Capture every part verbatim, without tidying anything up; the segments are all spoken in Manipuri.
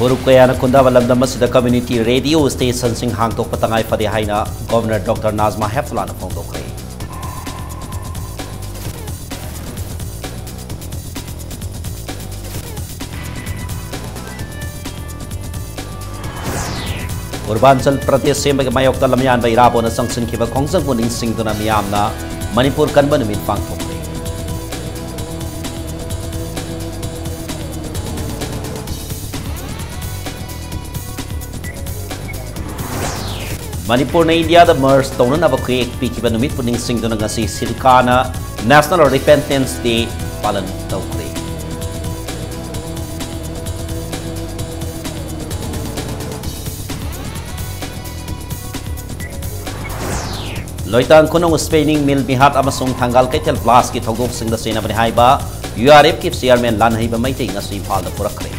ꯐꯨꯔꯨꯞ ꯀꯌꯥꯅ ꯈꯨꯟꯗꯥꯕ ꯂꯝꯗꯝ ꯑꯁꯤꯗ community radio stationꯁꯤꯡ ꯍꯥꯡꯗꯣꯛꯄ ꯇꯉꯥꯏ ꯐꯗꯦ ꯍꯥꯏꯅ Governor Doctor Najma Heptullahꯅ ꯐꯣꯡꯗꯣꯛꯈ꯭ꯔꯦ꯫ ꯄꯨꯔꯕꯥꯟꯆꯜ ꯄ꯭ꯔꯗꯦꯁ ꯁꯦꯝꯕꯒꯤ ꯃꯥꯌꯣꯛꯇ ꯂꯝꯌꯥꯟꯕ ꯏꯔꯥꯕꯣꯠꯅ ꯆꯪꯁꯤꯟꯈꯤꯕ ꯈꯣꯡꯖꯪꯕꯨ ꯅꯤꯡꯁꯤꯡꯗꯨꯅ ꯃꯤꯌꯥꯝꯅ ꯃꯅꯤꯄꯨꯔ ꯀꯟꯕ ꯅꯨꯃꯤꯠ ꯄꯥꯡꯊꯣꯛꯂꯤ꯫ ꯃꯅꯤꯄꯨꯔꯅ ꯏꯟꯗꯤꯌꯥꯗ merge ꯇꯧꯅꯅꯕ ꯈꯨꯌꯦꯛ ꯄꯤꯈꯤꯕ ꯅꯨꯃꯤꯠꯄꯨ ꯅꯤꯡꯁꯤꯡꯗꯨꯅ ꯉꯁꯤ ꯁꯤꯜꯀꯥꯅ National Repentance Day ꯄꯥꯂꯟ ꯇꯧꯈ꯭ꯔꯦ꯫ ꯂꯣꯏꯇꯥꯡ ꯈꯨꯅꯧ spinning mill ꯃꯤꯍꯥꯠ ꯑꯃꯁꯨꯡ ꯊꯪꯒꯥꯜ ꯀꯩꯊꯦꯜ blastꯀꯤ ꯊꯧꯗꯣꯛꯁꯤꯡꯗ ꯆꯦꯟꯅꯕꯅꯤ ꯍꯥꯏꯕ URFꯀꯤ chairman ꯂꯥꯟꯍꯩꯕ ꯃꯩꯇꯩ ꯉꯁꯤ ꯏꯝꯐꯥꯜꯗ ꯄꯨꯔꯛꯈ꯭ꯔꯦ꯫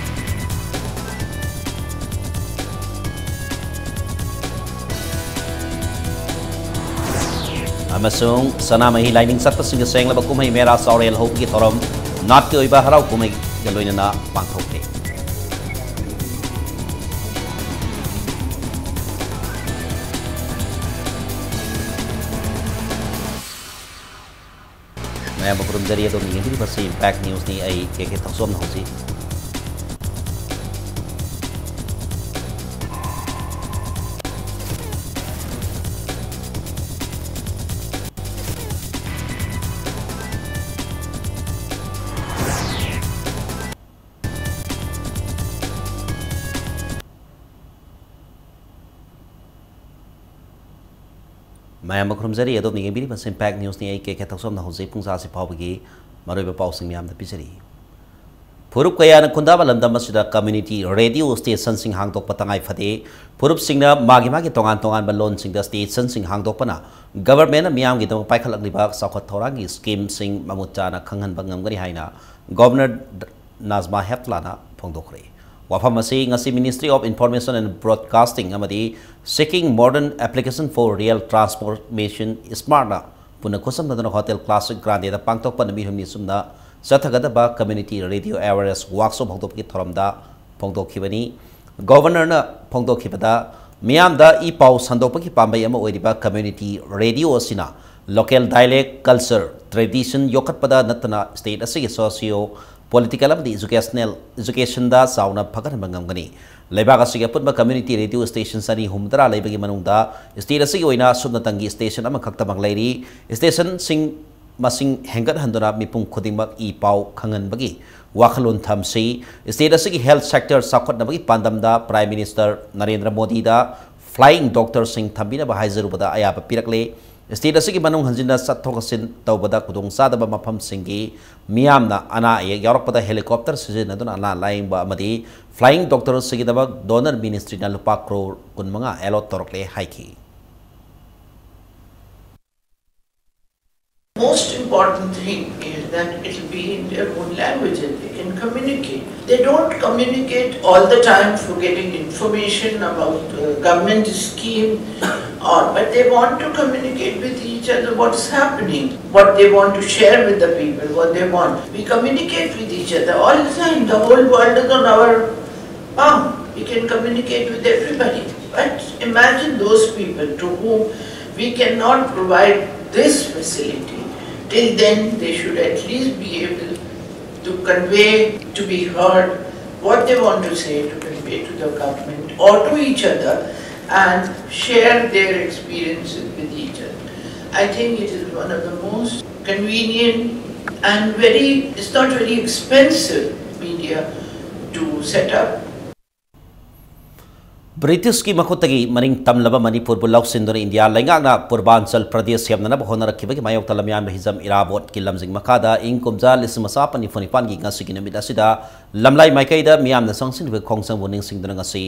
ꯑꯃꯁꯨꯡ ꯁꯅꯥꯃꯍꯤ ꯂꯥꯏꯅꯤꯡ ꯆꯠꯄꯁꯤꯡꯒꯤ ꯁꯦꯡꯂꯕ ꯀꯨꯝꯍꯩ ꯃꯦꯔꯥ ꯆꯥꯎꯔꯦꯜ ꯍꯧꯕꯒꯤ ꯊꯧꯔꯝ ꯅꯥꯠꯀꯤ ꯑꯣꯏꯕ ꯍꯔꯥꯎ ꯀꯨꯝꯍꯩꯒ ꯂꯣꯏꯅꯅ ꯄꯥꯡꯊꯣꯛꯈ꯭ꯔꯦ꯫ ꯃꯌꯥꯝꯕꯨ ꯈꯨꯔꯨꯝꯖꯔꯤ, ꯑꯗꯣꯝꯅ ꯌꯦꯡꯕꯤꯔꯤꯕꯁꯤ Impact Newsꯅꯤ꯫ ꯑꯩ ꯀꯦ ꯀꯦ ꯊꯧꯆꯣꯝꯅ ꯍꯧꯖꯤꯛ ꯃꯌꯥꯝꯕꯨ ꯈꯨꯔꯨꯝꯖꯔꯤ꯫ ꯑꯗꯣꯝꯅ ꯌꯦꯡꯕꯤꯔꯤꯕꯁꯤ Impact Newsꯅꯤ꯫ ꯑꯩ ꯀꯦ ꯀꯦ ꯊꯧꯆꯣꯝꯅ ꯍꯧꯖꯤꯛ ꯄꯨꯡ ꯆꯥꯁꯤ ꯐꯥꯎꯕꯒꯤ ꯃꯔꯨꯑꯣꯏꯕ ꯄꯥꯎꯁꯤꯡ ꯃꯌꯥꯝꯗ ꯄꯤꯖꯔꯤ꯫ ꯐꯨꯔꯨꯞ ꯀꯌꯥꯅ ꯈꯨꯟꯗꯥꯕ ꯂꯝꯗꯝ ꯑꯁꯤꯗ community radio stationꯁꯤꯡ ꯍꯥꯡꯗꯣꯛꯄ ꯇꯉꯥꯏ ꯐꯗꯦ꯫ ꯐꯨꯔꯨꯞꯁꯤꯡꯅ ꯃꯥꯒꯤ ꯃꯥꯒꯤ ꯇꯣꯉꯥꯟ ꯇꯣꯉꯥꯟꯕ ꯂꯣꯟꯁꯤꯡꯗ stationꯁꯤꯡ ꯍꯥꯡꯗꯣꯛꯄꯅ governmentꯅ ꯃꯤꯌꯥꯝꯒꯤꯗꯃꯛ ꯄꯥꯏꯈꯠꯂꯛꯂꯤꯕ ꯆꯥꯎꯈꯠ ꯊꯧꯔꯥꯡꯒꯤ schemeꯁꯤꯡ ꯃꯃꯨꯠ ꯆꯥꯅ ꯈꯪꯍꯟꯕ ꯉꯝꯒꯅꯤ ꯍꯥꯏꯅ Governor ꯅꯥꯖꯃꯥ ꯍꯦꯞꯇꯨꯂꯥꯅ ꯐꯣꯡꯗꯣꯛꯈ꯭ꯔꯦ꯫ ꯋꯥꯐꯝ ꯑꯁꯤ ꯉꯁꯤ Ministry of Information and Broadcasting ꯑꯃꯗꯤ Seeking Modern Application for Rural Transformation, ꯁ꯭ꯃꯥꯔꯠꯅ ꯄꯨꯟꯅ ꯈꯨꯠꯁꯝꯅꯗꯨꯅ Hotel Classic Grandeꯗ ꯄꯥꯡꯊꯣꯛꯄ ꯅꯨꯃꯤꯠ ꯍꯨꯝꯅꯤ ꯆꯨꯞꯅ ꯆꯠꯊꯒꯗꯕ community radio awareness workshop ꯍꯧꯗꯣꯛꯄꯒꯤ ꯊꯧꯔꯝꯗ ꯐꯣꯡꯗꯣꯛꯈꯤꯕꯅꯤ꯫ ꯒꯣꯚꯔꯅꯔꯅ ꯐꯣꯡꯗꯣꯛꯈꯤꯕꯗ, ꯃꯤꯌꯥꯝꯗ ꯏ ꯄꯥꯎ ꯁꯟꯗꯣꯛꯄꯒꯤ ꯄꯥꯝꯕꯩ ꯑꯃ ꯑꯣꯏꯔꯤꯕ ꯀꯝꯃ꯭ꯌꯨꯅꯤꯇꯤ ꯔꯦꯗꯤꯑꯣ ꯑꯁꯤꯅ ꯂꯣꯀꯦꯜ ꯗꯥꯏꯂꯦꯛ, ꯀꯜꯆꯔ, ꯇ꯭ꯔꯦꯗꯤꯁꯟ ꯌꯣꯛꯈꯠꯄꯗ ꯅꯠꯇꯅ ꯁ꯭ꯇꯦꯠ ꯑꯁꯤꯒꯤ ꯁꯣꯁꯤꯌꯣ ꯄꯣꯂꯤꯇꯤꯀꯦꯜ ꯑꯃꯗꯤ ꯏꯖꯨꯀꯦꯁꯅꯦꯜ, ꯏꯖꯨꯀꯦꯁꯟꯗ ꯆꯥꯎꯅ ꯐꯒꯠꯍꯟꯕ ꯉꯝꯒꯅꯤ꯫ ꯂꯩꯕꯥꯛ ꯑꯁꯤꯒꯤ ꯑꯄꯨꯟꯕ ꯀꯝꯃ꯭ꯌꯨꯅꯤꯇꯤ ꯔꯦꯗꯤꯑꯣ ꯁ꯭ꯇꯦꯁꯟꯁ ꯑꯅꯤ ꯍꯨꯝꯐꯨꯇꯔꯥ ꯂꯩꯕꯒꯤ ꯃꯅꯨꯡꯗ ꯁ꯭ꯇꯦꯠ ꯑꯁꯤꯒꯤ ꯑꯣꯏꯅ ꯁꯨꯞꯅꯇꯪꯒꯤ ꯁ꯭ꯇꯦꯁꯟ ꯑꯃꯈꯛꯇꯃꯛ ꯂꯩꯔꯤ꯫ ꯁ꯭ꯇꯦꯁꯟꯁꯤꯡ ꯃꯁꯤꯡ ꯍꯦꯟꯒꯠꯍꯟꯗꯨꯅ ꯃꯤꯄꯨꯝ ꯈꯨꯗꯤꯡꯃꯛ ꯏ ꯄꯥꯎ ꯈꯪꯍꯟꯕꯒꯤ ꯋꯥꯈꯜꯂꯣꯟ ꯊꯝꯁꯤ꯫ ꯁ꯭ꯇꯦꯠ ꯑꯁꯤꯒꯤ ꯍꯦꯜꯊ ꯁꯦꯛꯇꯔ ꯆꯥꯎꯈꯠꯅꯕꯒꯤ ꯄꯥꯟꯗꯝꯗ ꯄ꯭ꯔꯥꯏꯝ ꯃꯤꯅꯤꯁꯇꯔ ꯅꯔꯦꯟꯗ꯭ꯔ ꯃꯣꯗꯤꯗ ꯐ꯭ꯂꯥꯏꯌꯤꯡ ꯗꯣꯛꯇꯔꯁꯤꯡ ꯊꯝꯕꯤꯅꯕ ꯍꯥꯏꯖꯔꯨꯕꯗ ꯑꯌꯥꯕ ꯄꯤꯔꯛꯂꯦ꯫ ꯁ꯭ꯇꯦꯠ ꯑꯁꯤꯒꯤ ꯃꯅꯨꯡ ꯍꯟꯖꯤꯟꯅ ꯆꯠꯊꯣꯛ ꯆꯠꯁꯤꯟ ꯇꯧꯕꯗ ꯈꯨꯗꯣꯡꯆꯥꯗꯕ ꯃꯐꯝꯁꯤꯡꯒꯤ ꯃꯤꯌꯥꯝꯅ ꯑꯅꯥ ꯑꯌꯦꯛ ꯌꯥꯎꯔꯛꯄꯗ ꯍꯦꯂꯤꯀꯣꯞꯇꯔ ꯁꯤꯖꯤꯟꯅꯗꯨꯅ ꯑꯅꯥ ꯂꯥꯌꯦꯡꯕ ꯑꯃꯗꯤ ꯐ꯭ꯂꯥꯏꯌꯤꯡ ꯗꯣꯛꯇꯔꯁꯤꯡꯒꯤꯗꯃꯛ ꯗꯣꯅꯔ ꯃꯤꯅꯤꯁꯇ꯭ꯔꯤꯅ ꯂꯨꯄꯥ ꯀ꯭ꯔꯣꯔ ꯀꯨꯟꯃꯉꯥ ꯑꯦꯂꯣꯠ ꯇꯧꯔꯛꯂꯦ ꯍꯥꯏꯈꯤ꯫ Most important thing is that it will be in their own language and they can communicate. They don't communicate all the time for getting information about uh, government scheme, or but they want to communicate with each other what is happening, what they want to share with the people, what they want. We communicate with each other all the time. The whole world is on our palm. We can communicate with everybody. But imagine those people to whom we cannot provide this facility. Till then, they should at least be able to convey, to be heard, what they want to say to convey to the government or to each other and share their experiences with each other. I think it is one of the most convenient and very, it's not very expensive media to set up. ꯕ꯭ꯔꯤꯇꯤꯁꯀꯤ ꯃꯈꯨꯠꯇꯒꯤ ꯃꯅꯤꯡ ꯇꯝꯂꯕ ꯃꯅꯤꯄꯨꯔꯕꯨ ꯂꯧꯁꯤꯟꯗꯨꯅ ꯏꯟꯗꯤꯌꯥ ꯂꯩꯉꯥꯛꯅ ꯄꯨꯔꯕꯥꯟꯆꯜ ꯄ꯭ꯔꯗꯦꯁ ꯁꯦꯝꯅꯅꯕ ꯍꯣꯠꯅꯔꯛꯈꯤꯕꯒꯤ ꯃꯥꯌꯣꯛꯇ ꯂꯝꯌꯥꯟꯕ ꯍꯤꯖꯝ ꯏꯔꯥꯕꯣꯠꯀꯤ ꯂꯝꯖꯤꯡ ꯃꯈꯥꯗ ꯏꯪ ꯀꯨꯝꯖꯥ ꯂꯤꯁꯤꯡ ꯑꯃ ꯆꯥꯃꯥꯄꯟ ꯅꯤꯐꯨ ꯅꯤꯄꯥꯟꯒꯤ ꯉꯁꯤꯒꯤ ꯅꯨꯃꯤꯠ ꯑꯁꯤꯗ ꯂꯝꯂꯥꯏ ꯃꯥꯏꯀꯩꯗ ꯃꯤꯌꯥꯝꯅ ꯆꯪꯁꯤꯟꯈꯤꯕꯒꯤ ꯈꯣꯡꯖꯪꯕꯨ ꯅꯤꯡꯁꯤꯡꯗꯨꯅ ꯉꯁꯤ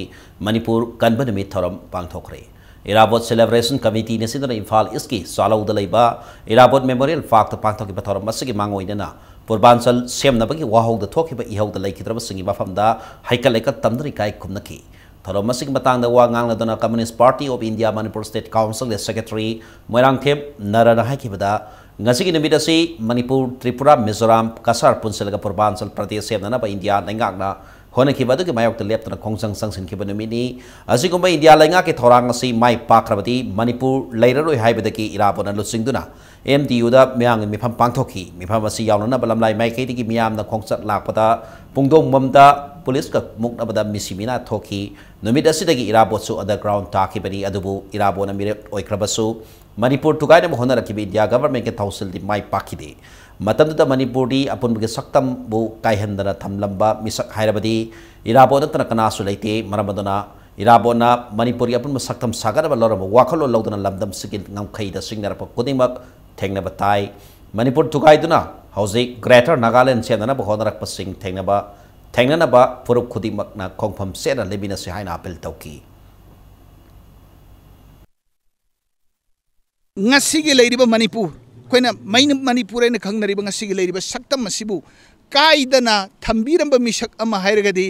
ꯃꯅꯤꯄꯨꯔ ꯀꯟꯕ ꯅꯨꯃꯤꯠ ꯊꯧꯔꯝ ꯄꯥꯡꯊꯣꯛꯈ꯭ꯔꯦ꯫ ꯏꯔꯥꯕꯣꯠ ꯁꯦꯂꯦꯕ꯭ꯔꯦꯁꯟ ꯀꯃꯤꯇꯤꯅ ꯁꯤꯟꯗꯨꯅ ꯏꯝꯐꯥꯜ ꯏꯁꯀꯤ ꯆꯥꯂꯧꯗ ꯂꯩꯕ ꯏꯔꯥꯕꯣꯠ ꯃꯦꯃꯣꯔꯤꯌꯦꯜ ꯄꯥꯔꯛꯇ ꯄꯥꯡꯊꯣꯛꯈꯤꯕ ꯊꯧꯔꯝ ꯑꯁꯤꯒꯤ ꯃꯥꯡꯑꯣꯏꯅꯅ ꯄꯨꯔꯕꯥꯟꯆꯜ ꯁꯦꯝꯅꯕꯒꯤ ꯋꯥꯍꯧꯗ ꯊꯣꯛꯈꯤꯕ ꯏꯍꯧꯗ ꯂꯩꯈꯤꯗ꯭ꯔꯕꯁꯤꯡꯒꯤ ꯃꯐꯝꯗ ꯍꯩꯀꯠ ꯂꯩꯀꯠ ꯇꯝꯗꯨꯅ ꯏꯀꯥꯏ ꯈꯨꯝꯅꯈꯤ꯫ ꯊꯧꯔꯝ ꯑꯁꯤꯒꯤ ꯃꯇꯥꯡꯗ ꯋꯥ ꯉꯥꯡꯂꯗꯨꯅ Communist Party of India Manipur State Councilꯒꯤ Secretary Moirangthem ꯅꯔꯅ ꯍꯥꯏꯈꯤꯕꯗ, ꯉꯁꯤꯒꯤ ꯅꯨꯃꯤꯠ ꯑꯁꯤ ꯃꯅꯤꯄꯨꯔ, ꯇ꯭ꯔꯤꯄꯨꯔꯥ, ꯃꯤꯖꯣꯔꯥꯝ, ꯀꯁꯥꯔ ꯄꯨꯟꯁꯤꯜꯂꯒ ꯄꯨꯔꯕꯥꯟꯆꯜ ꯄ꯭ꯔꯗꯦꯁ ꯁꯦꯝꯅꯅꯕ ꯏꯟꯗꯤꯌꯥ ꯂꯩꯉꯥꯛꯅ ꯍꯣꯠꯅꯈꯤꯕ ꯑꯗꯨꯒꯤ ꯃꯥꯌꯣꯛꯇ ꯂꯦꯞꯇꯅ ꯈꯣꯡꯖꯪ ꯆꯪꯁꯤꯟꯈꯤꯕ ꯅꯨꯃꯤꯠꯅꯤ꯫ ꯑꯁꯤꯒꯨꯝꯕ ꯏꯟꯗꯤꯌꯥ ꯂꯩꯉꯥꯛꯀꯤ ꯊꯧꯔꯥꯡ ꯑꯁꯤ ꯃꯥꯏ ꯄꯥꯛꯈ꯭ꯔꯕꯗꯤ ꯃꯅꯤꯄꯨꯔ ꯂꯩꯔꯔꯣꯏ ꯍꯥꯏꯕꯗꯒꯤ ꯏꯔꯥꯕꯣꯠꯅ ꯂꯨꯆꯤꯡꯗꯨꯅ ꯑꯦꯝ ꯇꯤ ꯌꯨꯗ ꯃꯤꯌꯥꯝꯒꯤ ꯃꯤꯐꯝ ꯄꯥꯡꯊꯣꯛꯈꯤ꯫ ꯃꯤꯐꯝ ꯑꯁꯤ ꯌꯥꯎꯅꯅꯕ ꯂꯝꯂꯥꯏ ꯃꯥꯏꯀꯩꯗꯒꯤ ꯃꯤꯌꯥꯝꯅ ꯈꯣꯡꯆꯠ ꯂꯥꯛꯄꯗ ꯄꯨꯡꯗꯣꯡꯕꯝꯗ ꯄꯨꯂꯤꯁꯀ ꯃꯨꯛꯅꯕꯗ ꯃꯤꯁꯤ ꯃꯤꯅꯥ ꯊꯣꯛꯈꯤ꯫ ꯅꯨꯃꯤꯠ ꯑꯁꯤꯗꯒꯤ ꯏꯔꯥꯕꯣꯠꯁꯨ underground ꯇꯥꯈꯤꯕꯅꯤ꯫ ꯑꯗꯨꯕꯨ ꯏꯔꯥꯕꯣꯠꯅ ꯃꯤꯔꯦꯞ ꯑꯣꯏꯈ꯭ꯔꯕꯁꯨ ꯃꯅꯤꯄꯨꯔ ꯊꯨꯒꯥꯏꯅꯕ ꯍꯣꯠꯅꯔꯛꯈꯤꯕ ꯏꯟꯗꯤꯌꯥ ꯒꯚꯔꯟꯃꯦꯟꯠꯀꯤ ꯊꯧꯁꯤꯜꯗꯤ ꯃꯥꯏ ꯄꯥꯛꯈꯤꯗꯦ꯫ ꯃꯇꯝꯗꯨꯗ ꯃꯅꯤꯄꯨꯔꯗꯤ ꯑꯄꯨꯟꯕꯒꯤ ꯁꯛꯇꯝꯕꯨ ꯀꯥꯏꯍꯟꯗꯅ ꯊꯝꯂꯝꯕ ꯃꯤꯁꯛ ꯍꯥꯏꯔꯕꯗꯤ ꯏꯔꯥꯕꯣꯠ ꯅꯠꯇꯅ ꯀꯅꯥꯁꯨ ꯂꯩꯇꯦ꯫ ꯃꯔꯝ ꯑꯗꯨꯅ ꯏꯔꯥꯕꯣꯠꯅ ꯃꯅꯤꯄꯨꯔꯒꯤ ꯑꯄꯨꯟꯕ ꯁꯛꯇꯝ ꯁꯥꯒꯠꯅꯕ ꯂꯧꯔꯝꯕ ꯋꯥꯈꯜꯂꯣꯟ ꯂꯧꯗꯨꯅ ꯂꯝꯗꯝꯁꯤꯒꯤ ꯉꯝꯈꯩꯗ ꯁꯤꯡꯅꯔꯛꯄ ꯈꯨꯗꯤꯡꯃꯛ ꯊꯦꯡꯅꯕ ꯇꯥꯏ꯫ ꯃꯅꯤꯄꯨꯔ ꯊꯨꯒꯥꯏꯗꯨꯅ ꯍꯧꯖꯤꯛ Greater Nagaland ꯁꯦꯝꯅꯅꯕ ꯍꯣꯠꯅꯔꯛꯄꯁꯤꯡ ꯊꯦꯡꯅꯕ, ꯊꯦꯡꯅꯅꯕ ꯐꯨꯔꯨꯞ ꯈꯨꯗꯤꯡꯃꯛꯅ ꯈꯣꯡꯐꯝ ꯆꯦꯠꯅ ꯂꯦꯞꯃꯤꯟꯅꯁꯤ ꯍꯥꯏꯅ appeal ꯇꯧꯈꯤ꯫ ꯉꯁꯤꯒꯤ ꯂꯩꯔꯤꯕ ꯃꯅꯤꯄꯨꯔ, ꯑꯩꯈꯣꯏꯅ ꯃꯩꯅ-, ꯃꯅꯤꯄꯨꯔ ꯍꯥꯏꯅ ꯈꯪꯅꯔꯤꯕ ꯉꯁꯤꯒꯤ ꯂꯩꯔꯤꯕ ꯁꯛꯇꯝ ꯑꯁꯤꯕꯨ ꯀꯥꯏꯗꯅ ꯊꯝꯕꯤꯔꯝꯕ ꯃꯤꯁꯛ ꯑꯃ ꯍꯥꯏꯔꯒꯗꯤ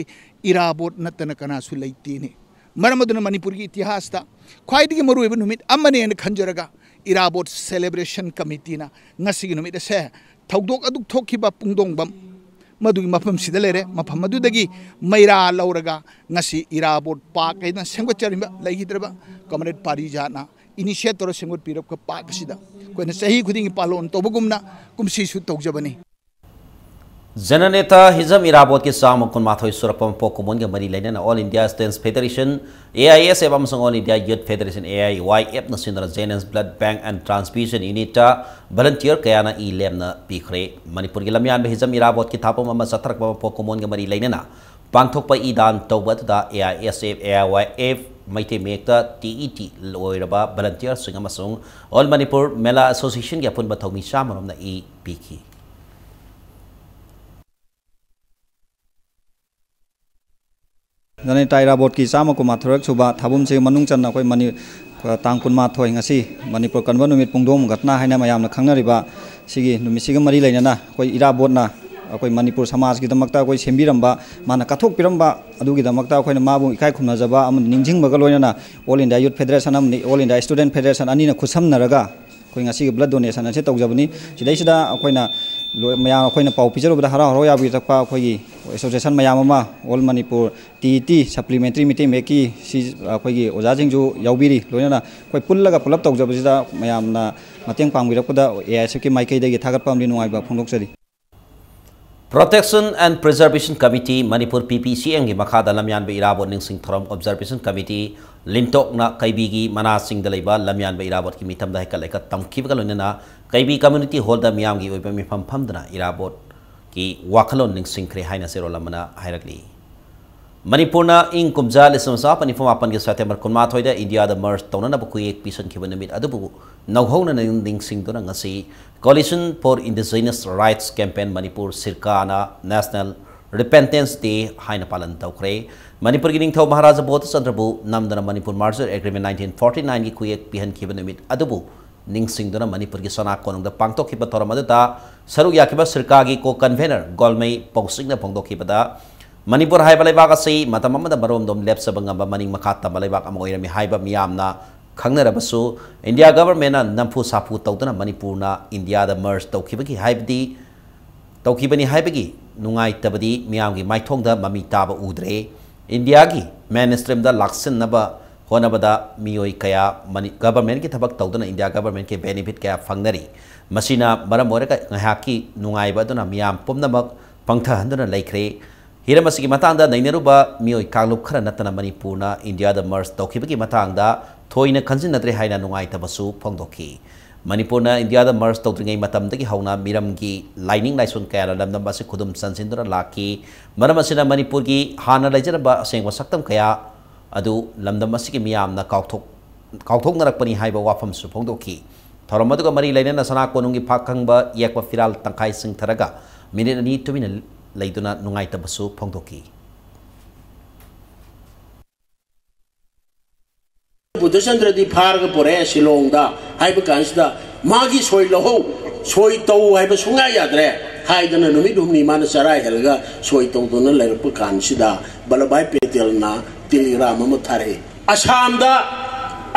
ꯏꯔꯥꯕꯣꯠ ꯅꯠꯇꯅ ꯀꯅꯥꯁꯨ ꯂꯩꯇꯦꯅꯦ꯫ ꯃꯔꯝ ꯑꯗꯨꯅ ꯃꯅꯤꯄꯨꯔꯒꯤ ꯏꯇꯤꯍꯥꯁꯇ ꯈ꯭ꯋꯥꯏꯗꯒꯤ ꯃꯔꯨꯑꯣꯏꯕ ꯅꯨꯃꯤꯠ ꯑꯃꯅꯦꯅ ꯈꯟꯖꯔꯒ ꯏꯔꯥꯕꯣꯠ celebration committeeꯅ ꯉꯁꯤꯒꯤ ꯅꯨꯃꯤꯠ ꯑꯁꯦ ꯊꯧꯗꯣꯛ ꯑꯗꯨꯛ ꯊꯣꯛꯈꯤꯕ ꯄꯨꯡꯗꯣꯡꯕꯝ ꯃꯗꯨꯒꯤ ꯃꯐꯝꯁꯤꯗ ꯂꯩꯔꯦ꯫ ꯃꯐꯝ ꯑꯗꯨꯗꯒꯤ ꯃꯩꯔꯥ ꯂꯧꯔꯒ ꯉꯁꯤ ꯏꯔꯥꯕꯣꯠ ꯄꯥꯔꯛ ꯍꯥꯏꯅ ꯁꯦꯝꯒꯠꯆꯔꯤꯕ ꯂꯩꯈꯤꯗ꯭ꯔꯕ ꯀꯃꯔꯦꯗ ꯄꯥꯔꯤꯖꯥꯠꯅ initiate ꯇꯧꯔ ꯁꯦꯝꯒꯠꯄꯤꯔꯛꯄ ꯄꯥꯔꯛ ꯑꯁꯤꯗ ꯑꯩꯈꯣꯏꯅ ꯆꯍꯤ ꯈꯨꯗꯤꯡꯒꯤ ꯄꯥꯂꯣꯟ ꯇꯧꯕꯒꯨꯝꯅ ꯀꯨꯝꯁꯤꯁꯨ ꯇꯧꯖꯕꯅꯤ꯫ ꯖꯅꯅꯦꯇꯥ ꯍꯤꯖꯝ ꯏꯔꯥꯕꯣꯠꯀꯤ ꯆꯥꯝꯃ ꯀꯨꯟꯃꯥꯊꯣꯏ ꯁꯨꯔꯛꯄ ꯃꯄꯣꯛ ꯀꯨꯝꯑꯣꯟꯒ ꯃꯔꯤ ꯂꯩꯅꯅ All India Students Federation, A I S F, ꯑꯃꯁꯨꯡ All India Youth Federation, A I Y F, ꯅ ꯁꯤꯟꯗꯨꯅ J N S Blood Bank and Transfusion Unitꯇ volunteer ꯀꯌꯥꯅ ꯏ ꯂꯦꯝꯅ ꯄꯤꯈ꯭ꯔꯦ꯫ ꯃꯅꯤꯄꯨꯔꯒꯤ ꯂꯝꯌꯥꯟꯕ ꯍꯤꯖꯝ ꯏꯔꯥꯕꯣꯠꯀꯤ ꯊꯥꯄꯨꯝ ꯑꯃ ꯆꯠꯊꯔꯛꯄ ꯃꯄꯣꯛ ꯀꯨꯝꯑꯣꯟꯒ ꯃꯔꯤ ꯂꯩꯅꯅ ꯄꯥꯡꯊꯣꯛꯄ ꯏ ꯗꯥꯟ ꯇꯧꯕ ꯑꯗꯨꯗ A I S F, A I Y F, Meitei ꯃꯌꯦꯛꯇ T E T ꯑꯣꯏꯔꯕ volunteerꯁꯤꯡ ꯑꯃꯁꯨꯡ All Manipur Mela Associationꯒꯤ ꯑꯄꯨꯟꯕ ꯊꯧꯃꯤ ꯆꯥꯝꯃꯔꯣꯝꯅ ꯏ ꯄꯤꯈꯤ꯫ ꯖꯅꯅꯦꯇꯥ ꯏꯔꯥꯕꯣꯠꯀꯤ ꯆꯥꯝꯃ ꯀꯨꯟꯃꯥꯊꯣꯏꯔꯛ ꯁꯨꯕ ꯊꯥꯕꯨꯝꯁꯤꯒꯤ ꯃꯅꯨꯡ ꯆꯟꯅ ꯑꯩꯈꯣꯏ ꯃꯅꯤ-, ꯇꯥꯡ ꯀꯨꯟꯃꯥꯊꯣꯏ, ꯉꯁꯤ ꯃꯅꯤꯄꯨꯔ ꯀꯟꯕ ꯅꯨꯃꯤꯠ, ꯄꯨꯡꯗꯣꯡꯕꯝ ꯘꯇꯅꯥ ꯍꯥꯏꯅ ꯃꯌꯥꯝꯅ ꯈꯪꯅꯔꯤꯕ ꯁꯤꯒꯤ ꯅꯨꯃꯤꯠꯁꯤꯒ ꯃꯔꯤ ꯂꯩꯅꯅ ꯑꯩꯈꯣꯏ ꯏꯔꯥꯕꯣꯠꯅ ꯑꯩꯈꯣꯏ ꯃꯅꯤꯄꯨꯔ ꯁꯃꯥꯖꯀꯤꯗꯃꯛꯇ ꯑꯩꯈꯣꯏ ꯁꯦꯝꯕꯤꯔꯝꯕ, ꯃꯥꯅ ꯀꯠꯊꯣꯛꯄꯤꯔꯝꯕ ꯑꯗꯨꯒꯤꯗꯃꯛꯇ ꯑꯩꯈꯣꯏꯅ ꯃꯥꯕꯨ ꯏꯀꯥꯏ ꯈꯨꯝꯅꯖꯕ ꯑꯃꯗꯤ ꯅꯤꯡꯁꯤꯡꯕꯒ ꯂꯣꯏꯅꯅ All India Youth Federation ꯑꯃꯗꯤ All India Student Federation ꯑꯅꯤꯅ ꯈꯨꯠꯁꯝꯅꯔꯒ ꯑꯩꯈꯣꯏ ꯉꯁꯤꯒꯤ blood donation ꯑꯁꯤ ꯇꯧꯖꯕꯅꯤ꯫ ꯁꯤꯗꯩꯁꯤꯗ ꯑꯩꯈꯣꯏꯅ ꯂꯣꯏ-, ꯃꯌꯥꯝ ꯑꯩꯈꯣꯏꯅ ꯄꯥꯎ ꯄꯤꯖꯔꯨꯕꯗ ꯍꯔꯥꯎ ꯍꯔꯥꯎ ꯌꯥꯕꯤꯔꯛꯄ ꯑꯩꯈꯣꯏꯒꯤ ꯑꯦꯁꯣꯁꯤꯌꯦꯁꯟ ꯃꯌꯥꯝ ꯑꯃ, all Manipur T E T supplementary Meitei ꯃꯌꯦꯛꯀꯤ ꯁꯤ ꯑꯩꯈꯣꯏꯒꯤ ꯑꯣꯖꯥꯁꯤꯡꯁꯨ ꯌꯥꯎꯕꯤꯔꯤ꯫ ꯂꯣꯏꯅꯅ ꯑꯩꯈꯣꯏ ꯄꯨꯜꯂꯒ ꯄꯨꯂꯞ ꯇꯧꯖꯕꯁꯤꯗ ꯃꯌꯥꯝꯅ ꯃꯇꯦꯡ ꯄꯥꯡꯕꯤꯔꯛꯄꯗ ꯑꯦ ꯑꯥꯏ ꯑꯦꯁ ꯑꯦꯐꯀꯤ ꯃꯥꯏꯀꯩꯗꯒꯤ ꯊꯥꯒꯠꯄ ꯑꯃꯗꯤ ꯅꯨꯡꯉꯥꯏꯕ ꯐꯣꯡꯗꯣꯛꯆꯔꯤ꯫ Protection and Preservation Committee, Manipur ꯄꯤ ꯄꯤ ꯁꯤ ꯑꯦꯝꯒꯤ ꯃꯈꯥꯗ ꯂꯝꯌꯥꯟꯕ ꯏꯔꯥꯕꯣꯠ ꯅꯤꯡꯁꯤꯡ ꯊꯧꯔꯝ ꯑꯣꯕꯖꯥꯔꯕꯦꯁꯟ ꯀꯃꯤꯇꯤ ꯂꯤꯟꯇꯣꯛꯅ ꯀꯩꯕꯤꯒꯤ ꯃꯅꯥꯁꯤꯡꯗ ꯂꯩꯕ ꯂꯝꯌꯥꯟꯕ ꯏꯔꯥꯕꯣꯠꯀꯤ ꯃꯤꯇꯝꯗ ꯍꯩꯀꯠ ꯂꯩꯀꯠ ꯇꯝꯈꯤꯕꯒ ꯂꯣꯏꯅꯅ ꯀꯩꯕꯤ ꯀꯝꯃ꯭ꯌꯨꯅꯤꯇꯤ ꯍꯣꯜꯗ ꯃꯤꯌꯥꯝꯒꯤ ꯑꯣꯏꯕ ꯃꯤꯐꯝ ꯐꯝꯗꯨꯅ ꯏꯔꯥꯕꯣꯠꯀꯤ ꯋꯥꯈꯜꯂꯣꯟ ꯅꯤꯡꯁꯤꯡꯈ꯭ꯔꯦ ꯍꯥꯏꯅ ꯆꯦꯔꯣꯜ ꯑꯃꯅ ꯍꯥꯏꯔꯛꯂꯤ꯫ ꯃꯅꯤꯄꯨꯔꯅ ꯏꯪ ꯀꯨꯝꯖꯥ ꯂꯤꯁꯤꯡ ꯑꯃ ꯆꯥꯃꯥꯄꯟ ꯅꯤꯐꯨ ꯃꯥꯄꯟꯒꯤ ꯁꯦꯞꯇꯦꯝꯕꯔ ꯀꯨꯟꯃꯥꯊꯣꯏꯗ ꯏꯟꯗꯤꯌꯥꯗ ꯃꯔꯖ ꯇꯧꯅꯅꯕ ꯈꯨꯌꯦꯛ ꯄꯤꯁꯟꯈꯤꯕ ꯅꯨꯃꯤꯠ ꯑꯗꯨꯕꯨ ꯅꯧꯍꯧꯅꯅ ꯅꯤꯡꯁꯤꯡꯗꯨꯅ ꯉꯁꯤ Coalition for Indigenous Rights Campaign Manipur ꯁꯤꯔꯀꯥꯅ National Repentance Day ꯍꯥꯏꯅ ꯄꯥꯂꯟ ꯇꯧꯈ꯭ꯔꯦ꯫ ꯃꯅꯤꯄꯨꯔꯒꯤ ꯅꯤꯡꯊꯧ ꯃꯍꯥꯔꯥꯖꯥ ꯕꯣꯙꯆꯟꯗ꯭ꯔꯕꯨ ꯅꯝꯗꯨꯅ Manipur merger agreement nineteen forty ꯅꯥꯏꯟꯒꯤ ꯈꯨꯌꯦꯛ ꯄꯤꯍꯟꯈꯤꯕ ꯅꯨꯃꯤꯠ ꯑꯗꯨꯕꯨ ꯅꯤꯡꯁꯤꯡꯗꯨꯅ ꯃꯅꯤꯄꯨꯔꯒꯤ ꯁꯅꯥ ꯀꯣꯅꯨꯡꯗ ꯄꯥꯡꯊꯣꯛꯈꯤꯕ ꯊꯧꯔꯝ ꯑꯗꯨꯗ ꯁꯔꯨꯛ ꯌꯥꯈꯤꯕ ꯁꯤꯔꯀꯥꯒꯤ ꯀꯣ ꯀꯟꯚꯦꯅꯔ ꯒꯣꯜꯃꯩ ꯄꯧꯁꯤꯡꯅ ꯐꯣꯡꯗꯣꯛꯈꯤꯕꯗ, ꯃꯅꯤꯄꯨꯔ ꯍꯥꯏꯕ ꯂꯩꯕꯥꯛ ꯑꯁꯤ ꯃꯇꯝ ꯑꯃꯗ ꯃꯔꯣꯝꯗꯣꯝ ꯂꯦꯞꯆꯕ ꯉꯝꯕ ꯃꯅꯤꯡ ꯃꯈꯥ ꯇꯝꯕ ꯂꯩꯕꯥꯛ ꯑꯃ ꯑꯣꯏꯔꯝꯃꯤ ꯍꯥꯏꯕ ꯃꯤꯌꯥꯝꯅ ꯈꯪꯅꯔꯕꯁꯨ, ꯏꯟꯗꯤꯌꯥ ꯒꯚꯔꯟꯃꯦꯟꯠꯅ ꯅꯝꯐꯨ ꯁꯥꯐꯨ ꯇꯧꯗꯨꯅ ꯃꯅꯤꯄꯨꯔꯅ ꯏꯟꯗꯤꯌꯥꯗ ꯃꯔꯖ ꯇꯧꯈꯤꯕꯒꯤ ꯍꯥꯏꯕꯗꯤ ꯇꯧꯈꯤꯕꯅꯤ ꯍꯥꯏꯕꯒꯤ ꯅꯨꯡꯉꯥꯏꯇꯕꯗꯤ ꯃꯤꯌꯥꯝꯒꯤ ꯃꯥꯏꯊꯣꯡꯗ ꯃꯃꯤ ꯇꯥꯕ ꯎꯗ꯭ꯔꯦ꯫ ꯏꯟꯗꯤꯌꯥꯒꯤ ꯃꯦꯟ ꯁ꯭ꯇ꯭ꯔꯤꯝꯗ ꯂꯥꯛꯁꯤꯟꯅꯕ ꯍꯣꯠꯅꯕꯗ ꯃꯤꯑꯣꯏ ꯀꯌꯥ ꯃꯅꯤ-, ꯒꯚꯔꯟꯃꯦꯟꯠꯀꯤ ꯊꯕꯛ ꯇꯧꯗꯨꯅ ꯏꯟꯗꯤꯌꯥ ꯒꯚꯔꯟꯃꯦꯟꯠꯀꯤ ꯕꯦꯅꯤꯐꯤꯠ ꯀꯌꯥ ꯐꯪꯅꯔꯤ꯫ ꯃꯁꯤꯅ ꯃꯔꯝ ꯑꯣꯏꯔꯒ ꯉꯥꯏꯍꯥꯛꯀꯤ ꯅꯨꯡꯉꯥꯏꯕ ꯑꯗꯨꯅ ꯃꯤꯌꯥꯝ ꯄꯨꯝꯅꯃꯛ ꯄꯪꯊꯍꯟꯗꯨꯅ ꯂꯩꯈ꯭ꯔꯦ꯫ ꯍꯤꯔꯝ ꯑꯁꯤꯒꯤ ꯃꯇꯥꯡꯗ ꯅꯩꯅꯔꯨꯕ ꯃꯤꯑꯣꯏ ꯀꯥꯡꯂꯨꯞ ꯈꯔ ꯅꯠꯇꯅ ꯃꯅꯤꯄꯨꯔꯅ ꯏꯟꯗꯤꯌꯥꯗ ꯃꯔꯖ ꯇꯧꯈꯤꯕꯒꯤ ꯃꯇꯥꯡꯗ ꯊꯣꯏꯅ ꯈꯟꯖꯤꯟꯅꯗ꯭ꯔꯦ ꯍꯥꯏꯅ ꯅꯨꯡꯉꯥꯏꯇꯕꯁꯨ ꯐꯣꯡꯗꯣꯛꯈꯤ꯫ ꯃꯅꯤꯄꯨꯔꯅ ꯏꯟꯗꯤꯌꯥꯗ ꯃꯔꯖ ꯇꯧꯗ꯭ꯔꯤꯉꯩ ꯃꯇꯝꯗꯒꯤ ꯍꯧꯅ ꯃꯤꯔꯝꯒꯤ ꯂꯥꯏꯅꯤꯡ ꯂꯥꯏꯁꯣꯟ ꯀꯌꯥꯅ ꯂꯝꯗꯝ ꯑꯁꯤ ꯈꯨꯗꯨꯝ ꯆꯟꯁꯤꯟꯗꯨꯅ ꯂꯥꯛꯈꯤ꯫ ꯃꯔꯝ ꯑꯁꯤꯅ ꯃꯅꯤꯄꯨꯔꯒꯤ ꯍꯥꯟꯅ ꯂꯩꯖꯔꯝꯕ ꯑꯁꯦꯡꯕ ꯁꯛꯇꯝ ꯀꯌꯥ ꯑꯗꯨ ꯂꯝꯗꯝ ꯑꯁꯤꯒꯤ ꯃꯤꯌꯥꯝꯅ ꯀꯥꯎꯊꯣꯛ-, ꯀꯥꯎꯊꯣꯛꯅꯔꯛꯄꯅꯤ ꯍꯥꯏꯕ ꯋꯥꯐꯝꯁꯨ ꯐꯣꯡꯗꯣꯛꯈꯤ꯫ ꯊꯧꯔꯝ ꯑꯗꯨꯒ ꯃꯔꯤ ꯂꯩꯅꯅ ꯁꯅꯥ ꯀꯣꯅꯨꯡꯒꯤ ꯐꯥꯛ ꯈꯪꯕ ꯌꯦꯛꯄ ꯐꯤꯔꯥꯜ ꯇꯪꯈꯥꯏ ꯆꯤꯡꯊꯔꯒ ꯃꯤꯅꯤꯠ ꯑꯅꯤ ꯇꯨꯃꯤꯟꯅ ꯂꯩꯗꯨꯅ ꯅꯨꯡꯉꯥꯏꯇꯕꯁꯨ ꯐꯣꯡꯗꯣꯛꯈꯤ꯫ ꯕꯨꯙꯆꯟꯗ꯭ꯔꯗꯤ ꯐꯥꯔꯒ ꯄꯨꯔꯛꯑꯦ ꯁꯤꯂꯣꯡꯗ ꯍꯥꯏꯕ ꯀꯥꯟꯁꯤꯗ, ꯃꯥꯒꯤ ꯁꯣꯏ ꯂꯧꯍꯧ, ꯁꯣꯏ ꯇꯧ ꯍꯥꯏꯕ ꯁꯨꯡꯌꯥ ꯌꯥꯗ꯭ꯔꯦ ꯍꯥꯏꯗꯅ ꯅꯨꯃꯤꯠ ꯍꯨꯝꯅꯤ ꯃꯥꯅ ꯆꯔꯥ ꯍꯦꯜꯂꯒ ꯁꯣꯏ ꯇꯧꯗꯨꯅ ꯂꯩꯔꯛꯄ ꯀꯥꯟꯁꯤꯗ, ꯕꯜꯂꯚꯥꯏ ꯄꯦꯇꯦꯜꯅ ꯇꯦꯂꯤꯒ꯭ꯔꯥꯝ ꯑꯃ ꯊꯥꯔꯛꯏ꯫ ꯑꯁꯥꯝꯗ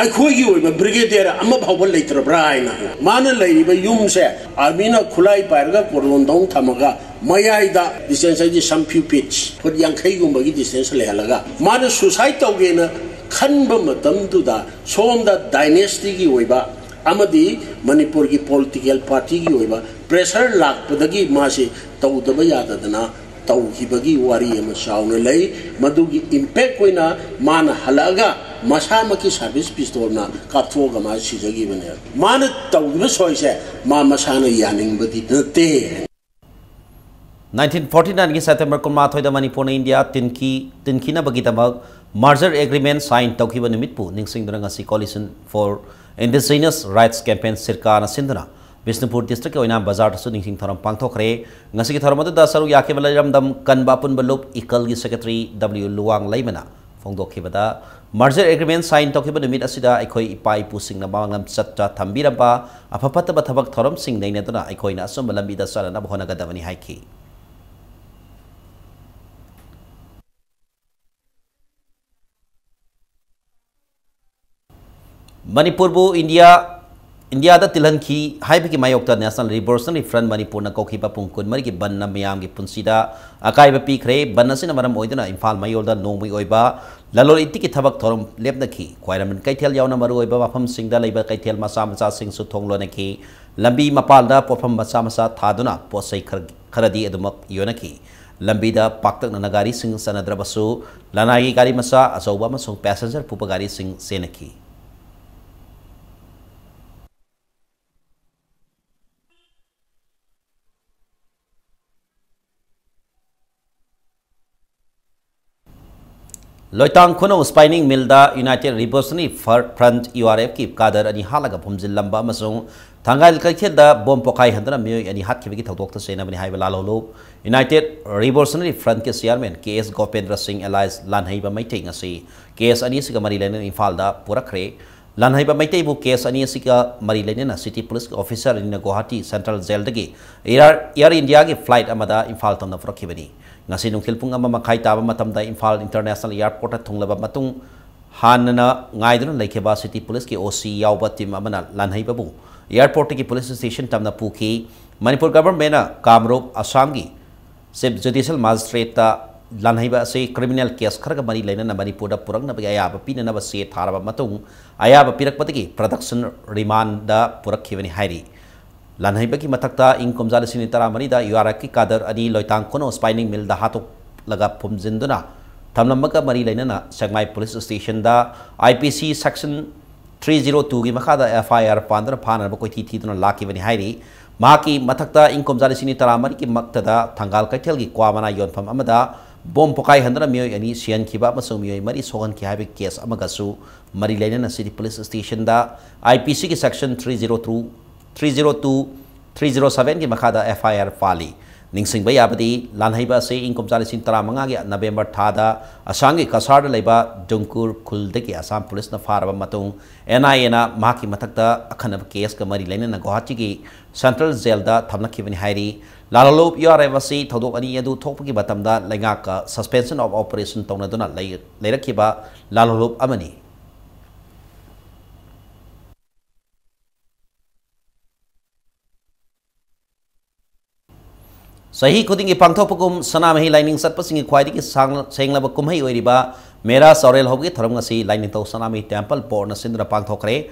ꯑꯩꯈꯣꯏꯒꯤ ꯑꯣꯏꯕ ꯕ꯭ꯔꯤꯒꯦꯗꯤꯌꯔ ꯑꯃ ꯐꯥꯎꯕ ꯂꯩꯇ꯭ꯔꯕ꯭ꯔꯥ ꯍꯥꯏꯅ꯫ ꯃꯥꯅ ꯂꯩꯔꯤꯕ ꯌꯨꯝꯁꯦ ꯑꯥꯔꯃꯤꯅ ꯈꯨꯠꯂꯥꯏ ꯄꯥꯏꯔꯒ ꯀꯣꯔꯗꯣꯟꯗꯧ ꯊꯝꯃꯒ, ꯃꯌꯥꯏꯗ ꯗꯤꯁꯇꯦꯟꯁ ꯍꯥꯏꯗꯤ some few feet, ꯐꯨꯠ ꯌꯥꯡꯈꯩꯒꯨꯝꯕꯒꯤ ꯗꯤꯁꯇꯦꯟꯁ ꯂꯩꯍꯜꯂꯒ, ꯃꯥꯅ ꯁꯨꯁꯥꯏꯠ ꯇꯧꯒꯦꯅ ꯈꯟꯕ ꯃꯇꯝꯗꯨꯗ ꯁꯣꯝꯗ ꯗꯥꯏꯅꯦꯁꯇꯤꯒꯤ ꯑꯣꯏꯕ ꯑꯃꯗꯤ ꯃꯅꯤꯄꯨꯔꯒꯤ ꯄꯣꯂꯤꯇꯤꯀꯦꯜ ꯄꯥꯔꯇꯤꯒꯤ ꯑꯣꯏꯕ ꯄ꯭ꯔꯦꯁꯔ ꯂꯥꯛꯄꯗꯒꯤ ꯃꯥꯁꯤ ꯇꯧꯗꯕ ꯌꯥꯗꯗꯅ ꯇꯧꯈꯤꯕꯒꯤ ꯋꯥꯔꯤ ꯑꯃ ꯆꯥꯎꯅ ꯂꯩ꯫ ꯃꯗꯨꯒꯤ ꯏꯝꯄꯦꯛ ꯑꯣꯏꯅ ꯃꯥꯅ ꯍꯜꯂꯛꯑꯒ ꯃꯁꯥꯃꯛꯀꯤ ꯁꯥꯔꯚꯤꯁ ꯄꯤꯁꯇꯣꯜꯅ ꯀꯥꯞꯊꯣꯛꯑꯒ ꯃꯥ ꯁꯤꯖꯈꯤꯕꯅꯦ꯫ ꯃꯥꯅ ꯇꯧꯈꯤꯕ ꯁꯣꯏꯁꯦ ꯃꯥ ꯃꯁꯥꯅ ꯌꯥꯅꯤꯡꯕꯗꯤ ꯅꯠꯇꯦ꯫ ꯅꯥꯏꯟꯇꯤꯟ ꯐꯣꯔꯇꯤ ꯅꯥꯏꯟꯒꯤ ꯁꯦꯞꯇꯦꯝꯕꯔ ꯀꯨꯟꯃꯥꯊꯣꯏꯗ ꯃꯅꯤꯄꯨꯔꯅ ꯏꯟꯗꯤꯌꯥ ꯇꯤꯟꯈꯤ ꯇꯤꯟꯈꯤꯅꯕꯒꯤꯗꯃꯛ ꯃꯥꯔꯖꯔ ꯑꯦꯒ꯭ꯔꯤꯃꯦꯟ ꯁꯥꯏꯟ ꯇꯧꯈꯤꯕ ꯅꯨꯃꯤꯠꯄꯨ ꯅꯤꯡꯁꯤꯡꯗꯨꯅ ꯉꯁꯤ Coalition for Indigenous Rights Campaign, ꯁꯤꯔꯀꯥꯅ ꯁꯤꯟꯗꯨꯅ ꯕꯤꯁꯅꯨꯄꯨꯔ ꯗꯤꯁꯇ꯭ꯔꯤꯛꯀꯤ ꯑꯣꯏꯅ ꯕꯖꯥꯔꯗꯁꯨ ꯅꯤꯡꯁꯤꯡ ꯊꯧꯔꯝ ꯄꯥꯡꯊꯣꯛꯈ꯭ꯔꯦ꯫ ꯉꯁꯤꯒꯤ ꯊꯧꯔꯝ ꯑꯗꯨꯗ ꯁꯔꯨꯛ ꯌꯥꯈꯤꯕ ꯂꯩꯔꯝꯗꯝ ꯀꯟꯕ ꯑꯄꯨꯟꯕ ꯂꯨꯞ ꯏꯀꯜꯒꯤ ꯁꯦꯀ꯭ꯔꯦꯇꯔꯤ ꯗꯕ꯭ꯂꯤꯎ ꯂꯨꯋꯥꯡ ꯂꯩꯃꯅ ꯐꯣꯡꯗꯣꯛꯈꯤꯕꯗ, ꯃꯥꯔꯖꯔ ꯑꯦꯒ꯭ꯔꯤꯃꯦꯟ ꯁꯥꯏꯟ ꯇꯧꯈꯤꯕ ꯅꯨꯃꯤꯠ ꯑꯁꯤꯗ ꯑꯩꯈꯣꯏ ꯏꯄꯥ ꯏꯄꯨꯁꯤꯡꯅ ꯃꯥꯡꯂꯝꯆꯠꯇ ꯊꯝꯕꯤꯔꯝꯕ ꯑꯐ ꯐꯠꯇꯕ ꯊꯕꯛ ꯊꯧꯔꯝꯁꯤꯡ ꯅꯩꯅꯗꯨꯅ ꯑꯩꯈꯣꯏꯅ ꯑꯆꯨꯝꯕ ꯂꯝꯕꯤꯗ ꯆꯠꯅꯅꯕ ꯍꯣꯠꯅꯒꯗꯕꯅꯤ ꯍꯥꯏꯈꯤ꯫ ꯃꯅꯤꯄꯨꯔꯕꯨ ꯏꯟꯗꯤꯌꯥ, ꯏꯟꯗꯤꯌꯥꯗ ꯇꯤꯜꯍꯟꯈꯤ ꯍꯥꯏꯕꯒꯤ ꯃꯥꯌꯣꯛꯇ National Revolutionary Front ꯃꯅꯤꯄꯨꯔꯅ ꯀꯧꯈꯤꯕ ꯄꯨꯡ ꯀꯨꯟꯃꯔꯤꯒꯤ ꯕꯟꯅ ꯃꯤꯌꯥꯝꯒꯤ ꯄꯨꯟꯁꯤꯗ ꯑꯀꯥꯏꯕ ꯄꯤꯈ꯭ꯔꯦ꯫ ꯕꯟ ꯑꯁꯤꯅ ꯃꯔꯝ ꯑꯣꯏꯗꯨꯅ ꯏꯝꯐꯥꯜ ꯃꯌꯣꯜꯗ ꯅꯣꯡꯃꯒꯤ ꯑꯣꯏꯕ ꯂꯂꯣꯟ ꯏꯇꯤꯛꯀꯤ ꯊꯕꯛ ꯊꯧꯔꯝ ꯂꯦꯞꯅꯈꯤ꯫ ꯈ꯭ꯋꯥꯏꯔꯝꯕꯟ ꯀꯩꯊꯦꯜ ꯌꯥꯎꯅ ꯃꯔꯨꯑꯣꯏꯕ ꯃꯐꯝꯁꯤꯡꯗ ꯂꯩꯕ ꯀꯩꯊꯦꯜ ꯃꯆꯥ ꯃꯆꯥꯁꯤꯡꯁꯨ ꯊꯣꯡ ꯂꯣꯟꯅꯈꯤ꯫ ꯂꯝꯕꯤ ꯃꯄꯥꯜꯗ ꯄꯣꯠꯐꯝ ꯃꯆꯥ ꯃꯆꯥ ꯊꯥꯗꯨꯅ ꯄꯣꯠ ꯆꯩ ꯈꯔ, ꯈꯔꯗꯤ ꯑꯗꯨꯃꯛ ꯌꯣꯟꯅꯈꯤ꯫ ꯂꯝꯕꯤꯗ ꯄꯥꯛꯇꯛꯅꯅ ꯒꯥꯔꯤꯁꯤꯡ ꯆꯠꯅꯗ꯭ꯔꯕꯁꯨ, ꯂꯅꯥꯏꯒꯤ ꯒꯥꯔꯤ ꯃꯆꯥ, ꯑꯆꯧꯕ ꯑꯃꯁꯨꯡ ꯄꯦꯁꯦꯟꯖꯔ ꯄꯨꯕ ꯒꯥꯔꯤꯁꯤꯡ ꯆꯦꯟꯅꯈꯤ꯫ ꯂꯣꯏꯇꯥꯡ ꯈꯨꯅꯧ spinning millꯗ United Revolutionary Front, URFꯀꯤ cadre ꯑꯅꯤ ꯍꯥꯠꯂꯒ ꯐꯨꯝꯖꯤꯜꯂꯝꯕ ꯑꯃꯁꯨꯡ ꯊꯥꯡꯒꯥꯏꯜ ꯀꯩꯊꯦꯜꯗ ꯕꯣꯝ ꯄꯣꯈꯥꯏꯍꯟꯗꯨꯅ ꯃꯤꯑꯣꯏ ꯑꯅꯤ ꯍꯥꯠꯈꯤꯕꯒꯤ ꯊꯧꯗꯣꯛꯇ ꯆꯦꯟꯅꯕꯅꯤ ꯍꯥꯏꯕ ꯂꯥꯜꯍꯧꯂꯨꯞ United Revolutionary Frontꯀꯤ chairman ꯀꯦ ꯑꯦꯁ ꯒꯣꯄꯦꯟꯗ꯭ꯔ ꯁꯤꯡ alias ꯂꯥꯟꯍꯩꯕ ꯃꯩꯇꯩ ꯉꯁꯤ case ꯑꯅꯤ ꯑꯁꯤꯒ ꯃꯔꯤ ꯂꯩꯅꯅ ꯏꯝꯐꯥꯜꯗ ꯄꯨꯔꯛꯈ꯭ꯔꯦ꯫ ꯂꯥꯟꯍꯩꯕ ꯃꯩꯇꯩꯕꯨ case ꯑꯅꯤ ꯑꯁꯤꯒ ꯃꯔꯤ ꯂꯩꯅꯅ city policeꯀꯤ officer ꯑꯅꯤꯅ Guwahati central jailꯗꯒꯤ Air, Air Indiaꯒꯤ flight ꯑꯃꯗ ꯏꯝꯐꯥꯜ ꯇꯝꯅ ꯄꯨꯔꯛꯈꯤꯕꯅꯤ꯫ ꯉꯁꯤ ꯅꯨꯡꯊꯤꯜ ꯄꯨꯡ ꯑꯃ ꯃꯈꯥꯏ ꯇꯥꯕ ꯃꯇꯝꯗ ꯏꯝꯐꯥꯜ International Airportꯇ ꯊꯨꯡꯂꯕ ꯃꯇꯨꯡ ꯍꯥꯟꯅꯅ ꯉꯥꯏꯗꯨꯅ ꯂꯩꯈꯤꯕ city police ꯀꯤ O C ꯌꯥꯎꯕ team ꯑꯃꯅ ꯂꯥꯟꯍꯩꯕꯕꯨ airport ꯇꯒꯤ police station ꯇꯝꯅ ꯄꯨꯈꯤ꯫ ꯃꯅꯤꯄꯨꯔ government ꯅ ꯀꯥꯃꯔꯨꯞ, ꯑꯁꯥꯝꯒꯤ chief judicial magistrate ꯇ ꯂꯥꯟꯍꯩꯕ ꯑꯁꯤ criminal case ꯈꯔꯒ ꯃꯔꯤ ꯂꯩꯅꯅ ꯃꯅꯤꯄꯨꯔꯗ ꯄꯨꯔꯛꯅꯕꯒꯤ ꯑꯌꯥꯕ ꯄꯤꯅꯅꯕ ꯆꯦ ꯊꯥꯔꯕ ꯃꯇꯨꯡ, ꯑꯌꯥꯕ ꯄꯤꯔꯛꯄꯗꯒꯤ production remand ꯗ ꯄꯨꯔꯛꯈꯤꯕꯅꯤ ꯍꯥꯏꯔꯤ꯫ ꯂꯥꯟꯍꯩꯕꯒꯤ ꯃꯊꯛꯇ ꯏꯪ ꯀꯨꯝꯖꯥ ꯂꯤꯁꯤꯡ ꯑꯅꯤ ꯇꯔꯥꯃꯔꯤꯗ URF ꯀꯤ cadre ꯑꯅꯤ ꯂꯣꯏꯇꯥꯡ ꯈꯨꯅꯧ spinning mill ꯗ ꯍꯥꯠꯇꯣꯛꯂꯒ ꯐꯨꯝꯖꯤꯟꯗꯨꯅ ꯊꯝꯂꯝꯕꯒ ꯃꯔꯤ ꯂꯩꯅꯅ ꯁꯦꯛꯃꯥꯏ police station the I P C section three zero two ꯒꯤ ꯃꯈꯥꯗ F I R ꯄꯥꯟꯗꯨꯅ ꯐꯥꯅꯅꯕ ꯀꯣꯏꯊꯤ ꯊꯤꯗꯨꯅ ꯂꯥꯛꯈꯤꯕꯅꯤ ꯍꯥꯏꯔꯤ꯫ ꯃꯍꯥꯛꯀꯤ ꯃꯊꯛꯇ ꯏꯪ ꯀꯨꯝꯖꯥ ꯂꯤꯁꯤꯡ ꯑꯅꯤ ꯇꯔꯥꯃꯔꯤꯒꯤ ꯃꯛꯇꯗ ꯊꯪꯒꯥꯜ ꯀꯩꯊꯦꯜꯒꯤ ꯀ꯭ꯋꯥ ꯃꯅꯥ ꯌꯣꯟꯐꯝ ꯑꯃꯗ bomb ꯄꯣꯈꯥꯏꯍꯟꯗꯨꯅ ꯃꯤꯑꯣꯏ ꯑꯅꯤ ꯁꯤꯍꯟꯈꯤꯕ ꯑꯃꯁꯨꯡ ꯃꯤꯑꯣꯏ ꯃꯔꯤ ꯁꯣꯛꯍꯟꯈꯤ ꯍꯥꯏꯕꯒꯤ case ꯑꯃꯒꯁꯨ ꯃꯔꯤ ꯂꯩꯅꯅ city police station the I P C ꯒꯤ section three zero two, three zero two, three zero seven ꯒꯤ ꯃꯈꯥꯗ F I R ꯄꯥꯜꯂꯤ꯫ ꯅꯤꯡꯁꯤꯡꯕ ꯌꯥꯕꯗꯤ, ꯂꯥꯟꯍꯩꯕ ꯑꯁꯤ ꯏꯪ ꯀꯨꯝꯖꯥ ꯂꯤꯁꯤꯡ ꯇꯔꯥꯃꯉꯥꯒꯤ November ꯊꯥꯗ ꯑꯁꯥꯝꯒꯤ ꯀꯁꯥꯔꯗ ꯂꯩꯕ ꯗꯨꯡꯀꯨꯔ ꯈꯨꯜꯗꯒꯤ ꯑꯁꯥꯝ police ꯅ ꯐꯥꯔꯕ ꯃꯇꯨꯡ, N I A ꯅ ꯃꯍꯥꯛꯀꯤ ꯃꯊꯛꯇ ꯑꯈꯟꯅꯕ case ꯀ ꯃꯔꯤ ꯂꯩꯅꯅ ꯒꯨꯋꯥꯍꯥꯇꯤꯒꯤ central jail ꯗ ꯊꯝꯂꯛꯈꯤꯕꯅꯤ ꯍꯥꯏꯔꯤ꯫ ꯂꯥꯜꯍꯧꯂꯨꯞ URF ꯑꯁꯤ ꯊꯧꯗꯣꯛ ꯑꯅꯤ ꯑꯗꯨ ꯊꯣꯛꯄꯒꯤ ꯃꯇꯝꯗ ꯂꯩꯉꯥꯛꯀ suspension of operation ꯇꯧꯅꯗꯨꯅ ꯂꯩ-, ꯂꯩꯔꯛꯈꯤꯕ ꯂꯥꯜꯍꯧꯂꯨꯞ ꯑꯃꯅꯤ꯫ ꯆꯍꯤ ꯈꯨꯗꯤꯡꯒꯤ ꯄꯥꯡꯊꯣꯛꯄꯒꯨꯝ, ꯁꯅꯥꯃꯍꯤ ꯂꯥꯏꯅꯤꯡ ꯆꯠꯄꯁꯤꯡꯒꯤ ꯈ꯭ꯋꯥꯏꯗꯒꯤ ꯁꯥꯡꯂ-, ꯁꯦꯡꯂꯕ ꯀꯨꯝꯍꯩ ꯑꯣꯏꯔꯤꯕ ꯃꯦꯔꯥ ꯆꯥꯎꯔꯦꯜ ꯍꯧꯕꯒꯤ ꯊꯧꯔꯝ ꯉꯁꯤ ꯂꯥꯏꯅꯤꯡꯊꯧ ꯁꯅꯥꯃꯍꯤ temple board ꯅ ꯁꯤꯟꯗꯨꯅ ꯄꯥꯡꯊꯣꯛꯈ꯭ꯔꯦ꯫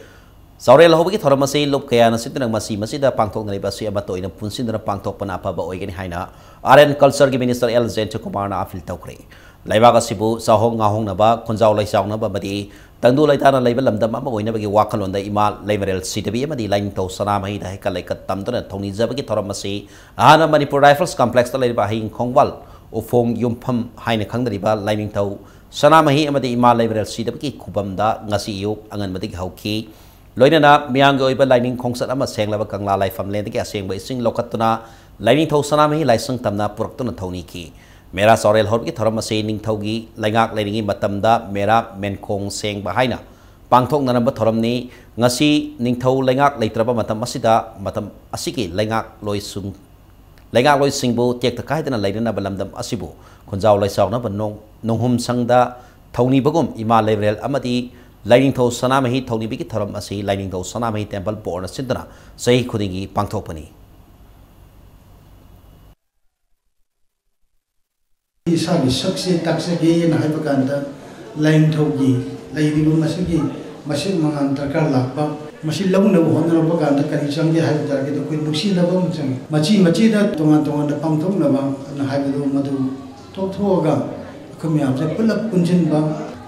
ꯆꯥꯎꯔꯦꯜ ꯍꯧꯕꯒꯤ ꯊꯧꯔꯝ ꯑꯁꯤ ꯂꯨꯞ ꯀꯌꯥꯅ ꯁꯤꯟꯗꯨꯅ ꯃꯁꯤ ꯃꯁꯤꯗ ꯄꯥꯡꯊꯣꯛꯅꯔꯤꯕ ꯑꯁꯤ ꯑꯃꯠꯇ ꯑꯣꯏꯅ ꯄꯨꯟꯁꯤꯟꯗꯨꯅ ꯄꯥꯡꯊꯣꯛꯄꯅ ꯑꯐꯕ ꯑꯣꯏꯒꯅꯤ ꯍꯥꯏꯅ Art and Culture ꯒꯤ minister ꯑꯦꯜ ꯖꯌꯟꯇ ꯀꯨꯃꯥꯔꯅ appeal ꯇꯧꯈ꯭ꯔꯦ꯫ ꯂꯩꯕꯥꯛ ꯑꯁꯤꯕꯨ ꯆꯥꯎꯍꯣꯡ ꯉꯥꯍꯣꯡꯅꯕ, ꯈꯨꯟꯖꯥꯎ ꯂꯩꯆꯥꯎꯅꯕ ꯑꯃꯗꯤ ꯇꯪꯗꯨ ꯂꯩꯇꯥꯅ ꯂꯩꯕ ꯂꯝꯗꯝ ꯑꯃ ꯑꯣꯏꯅꯕꯒꯤ ꯋꯥꯈꯜꯂꯣꯟꯗ ꯏꯃꯥ ꯂꯩꯃꯔꯦꯜ ꯁꯤꯗꯕꯤ ꯑꯃꯗꯤ ꯂꯥꯏꯅꯤꯡꯊꯧ ꯁꯅꯥꯃꯍꯤꯗ ꯍꯩꯀꯠ ꯂꯩꯀꯠ ꯇꯝꯗꯨꯅ ꯊꯧꯅꯤꯖꯕꯒꯤ ꯊꯧꯔꯝ ꯑꯁꯤ ꯑꯍꯥꯟꯕ ꯃꯅꯤꯄꯨꯔ Rifles Complex ꯇ ꯂꯩꯔꯤꯕ ꯍꯌꯤꯡ ꯈꯣꯡꯕꯥꯜ ꯎꯐꯣꯡ ꯌꯨꯝꯐꯝ ꯍꯥꯏꯅ ꯈꯪꯅꯔꯤꯕ ꯂꯥꯏꯅꯤꯡꯊꯧ ꯁꯅꯥꯃꯍꯤ ꯑꯃꯗꯤ ꯏꯃꯥ ꯂꯩꯃꯔꯦꯜ ꯁꯤꯗꯕꯤꯒꯤ ꯈꯨꯕꯝꯗ ꯉꯁꯤ ꯑꯌꯨꯛ ꯑꯉꯟꯕꯗꯒꯤ ꯍꯧꯈꯤ꯫ ꯂꯣꯏꯅꯅ ꯃꯤꯌꯥꯝꯒꯤ ꯑꯣꯏꯕ ꯂꯥꯏꯅꯤꯡ ꯈꯣꯡꯆꯠ ꯑꯃ ꯁꯦꯡꯂꯕ ꯀꯪꯂꯥ ꯂꯥꯏꯐꯝꯂꯦꯟꯗꯒꯤ ꯑꯁꯦꯡꯕ ꯏꯁꯤꯡ ꯂꯧꯈꯠꯇꯨꯅ ꯂꯥꯏꯅꯤꯡꯊꯧ ꯁꯅꯥꯃꯍꯤ ꯂꯥꯏꯁꯪ ꯇꯝꯅ ꯄꯨꯔꯛꯇꯨꯅ ꯊꯧꯅꯤꯈꯤ꯫ ꯃꯦꯔꯥ ꯆꯥꯎꯔꯦꯜ ꯍꯧꯕꯒꯤ ꯊꯧꯔꯝ ꯑꯁꯤ ꯅꯤꯡꯊꯧꯒꯤ ꯂꯩꯉꯥꯛ ꯂꯩꯔꯤꯉꯩ ꯃꯇꯝꯗ ꯃꯦꯔꯥ ꯃꯦꯟꯈꯣꯡ ꯁꯦꯡꯕ ꯍꯥꯏꯅ ꯄꯥꯡꯊꯣꯛꯅꯔꯝꯕ ꯊꯧꯔꯝꯅꯤ꯫ ꯉꯁꯤ ꯅꯤꯡꯊꯧ ꯂꯩꯉꯥꯛ ꯂꯩꯇ꯭ꯔꯕ ꯃꯇꯝ ꯑꯁꯤꯗ ꯃꯇꯝ ꯑꯁꯤꯒꯤ ꯂꯩꯉꯥꯛꯂꯣꯏꯁꯨꯡ-, ꯂꯩꯉꯥꯛꯂꯣꯏꯁꯤꯡꯕꯨ ꯇꯦꯛꯇ ꯀꯥꯏꯗꯅ ꯂꯩꯅꯅꯕ ꯂꯝꯗꯝ ꯑꯁꯤꯕꯨ ꯈꯨꯟꯖꯥꯎ ꯂꯩꯆꯥꯎꯅꯕ ꯅꯣꯡ-, ꯅꯣꯡꯍꯨꯝ ꯁꯪꯗ ꯊꯧꯅꯤꯕꯒꯨꯝ ꯏꯃꯥ ꯂꯩꯕꯔꯦꯜ ꯑꯃꯗꯤ ꯂꯥꯏꯅꯤꯡꯊꯧ ꯁꯅꯥꯃꯍꯤ ꯊꯧꯅꯤꯕꯒꯤ ꯊꯧꯔꯝ ꯑꯁꯤ ꯂꯥꯏꯅꯤꯡꯊꯧ ꯁꯅꯥꯃꯍꯤ ꯇꯦꯝꯄꯜ ꯕꯣꯔꯗꯅ ꯁꯤꯟꯗꯨꯅ ꯆꯍꯤ ꯈꯨꯗꯤꯡꯒꯤ ꯄꯥꯡꯊꯣꯛꯄꯅꯤ꯫ ꯏꯁꯥꯒꯤ ꯁꯛꯁꯦ ꯇꯥꯛꯆꯒꯦꯅ ꯍꯥꯏꯕ ꯀꯥꯟꯗ ꯂꯥꯏꯅꯤꯡꯊꯧꯒꯤ ꯂꯩꯔꯤꯕ ꯃꯁꯤꯒꯤ ꯃꯁꯦꯛ ꯃꯉꯥꯜ ꯗꯔꯀꯥꯔ ꯂꯥꯛꯄ, ꯃꯁꯤ ꯂꯧꯅꯕ ꯍꯣꯠꯅꯔꯛꯄ ꯀꯥꯟꯗ ꯀꯔꯤ ꯆꯪꯒꯦ ꯍꯥꯏꯕ ꯇꯥꯔꯒꯗꯤ ꯑꯩꯈꯣꯏ ꯅꯨꯡꯁꯤꯅꯕ ꯑꯃ ꯆꯪꯉꯤ꯫ ꯃꯆꯤ ꯃꯆꯤꯗ ꯇꯣꯉꯥꯟ ꯇꯣꯉꯥꯟꯅ ꯄꯥꯡꯊꯣꯛꯅꯕ ꯑꯅ ꯍꯥꯏꯕꯗꯨ ꯃꯗꯨ ꯇꯣꯛꯊꯣꯛꯑꯒ ꯑꯩꯈꯣꯏ ꯃꯌꯥꯝꯁꯦ ꯄꯨꯂꯞ ꯄꯨꯟꯁꯤꯟꯕ,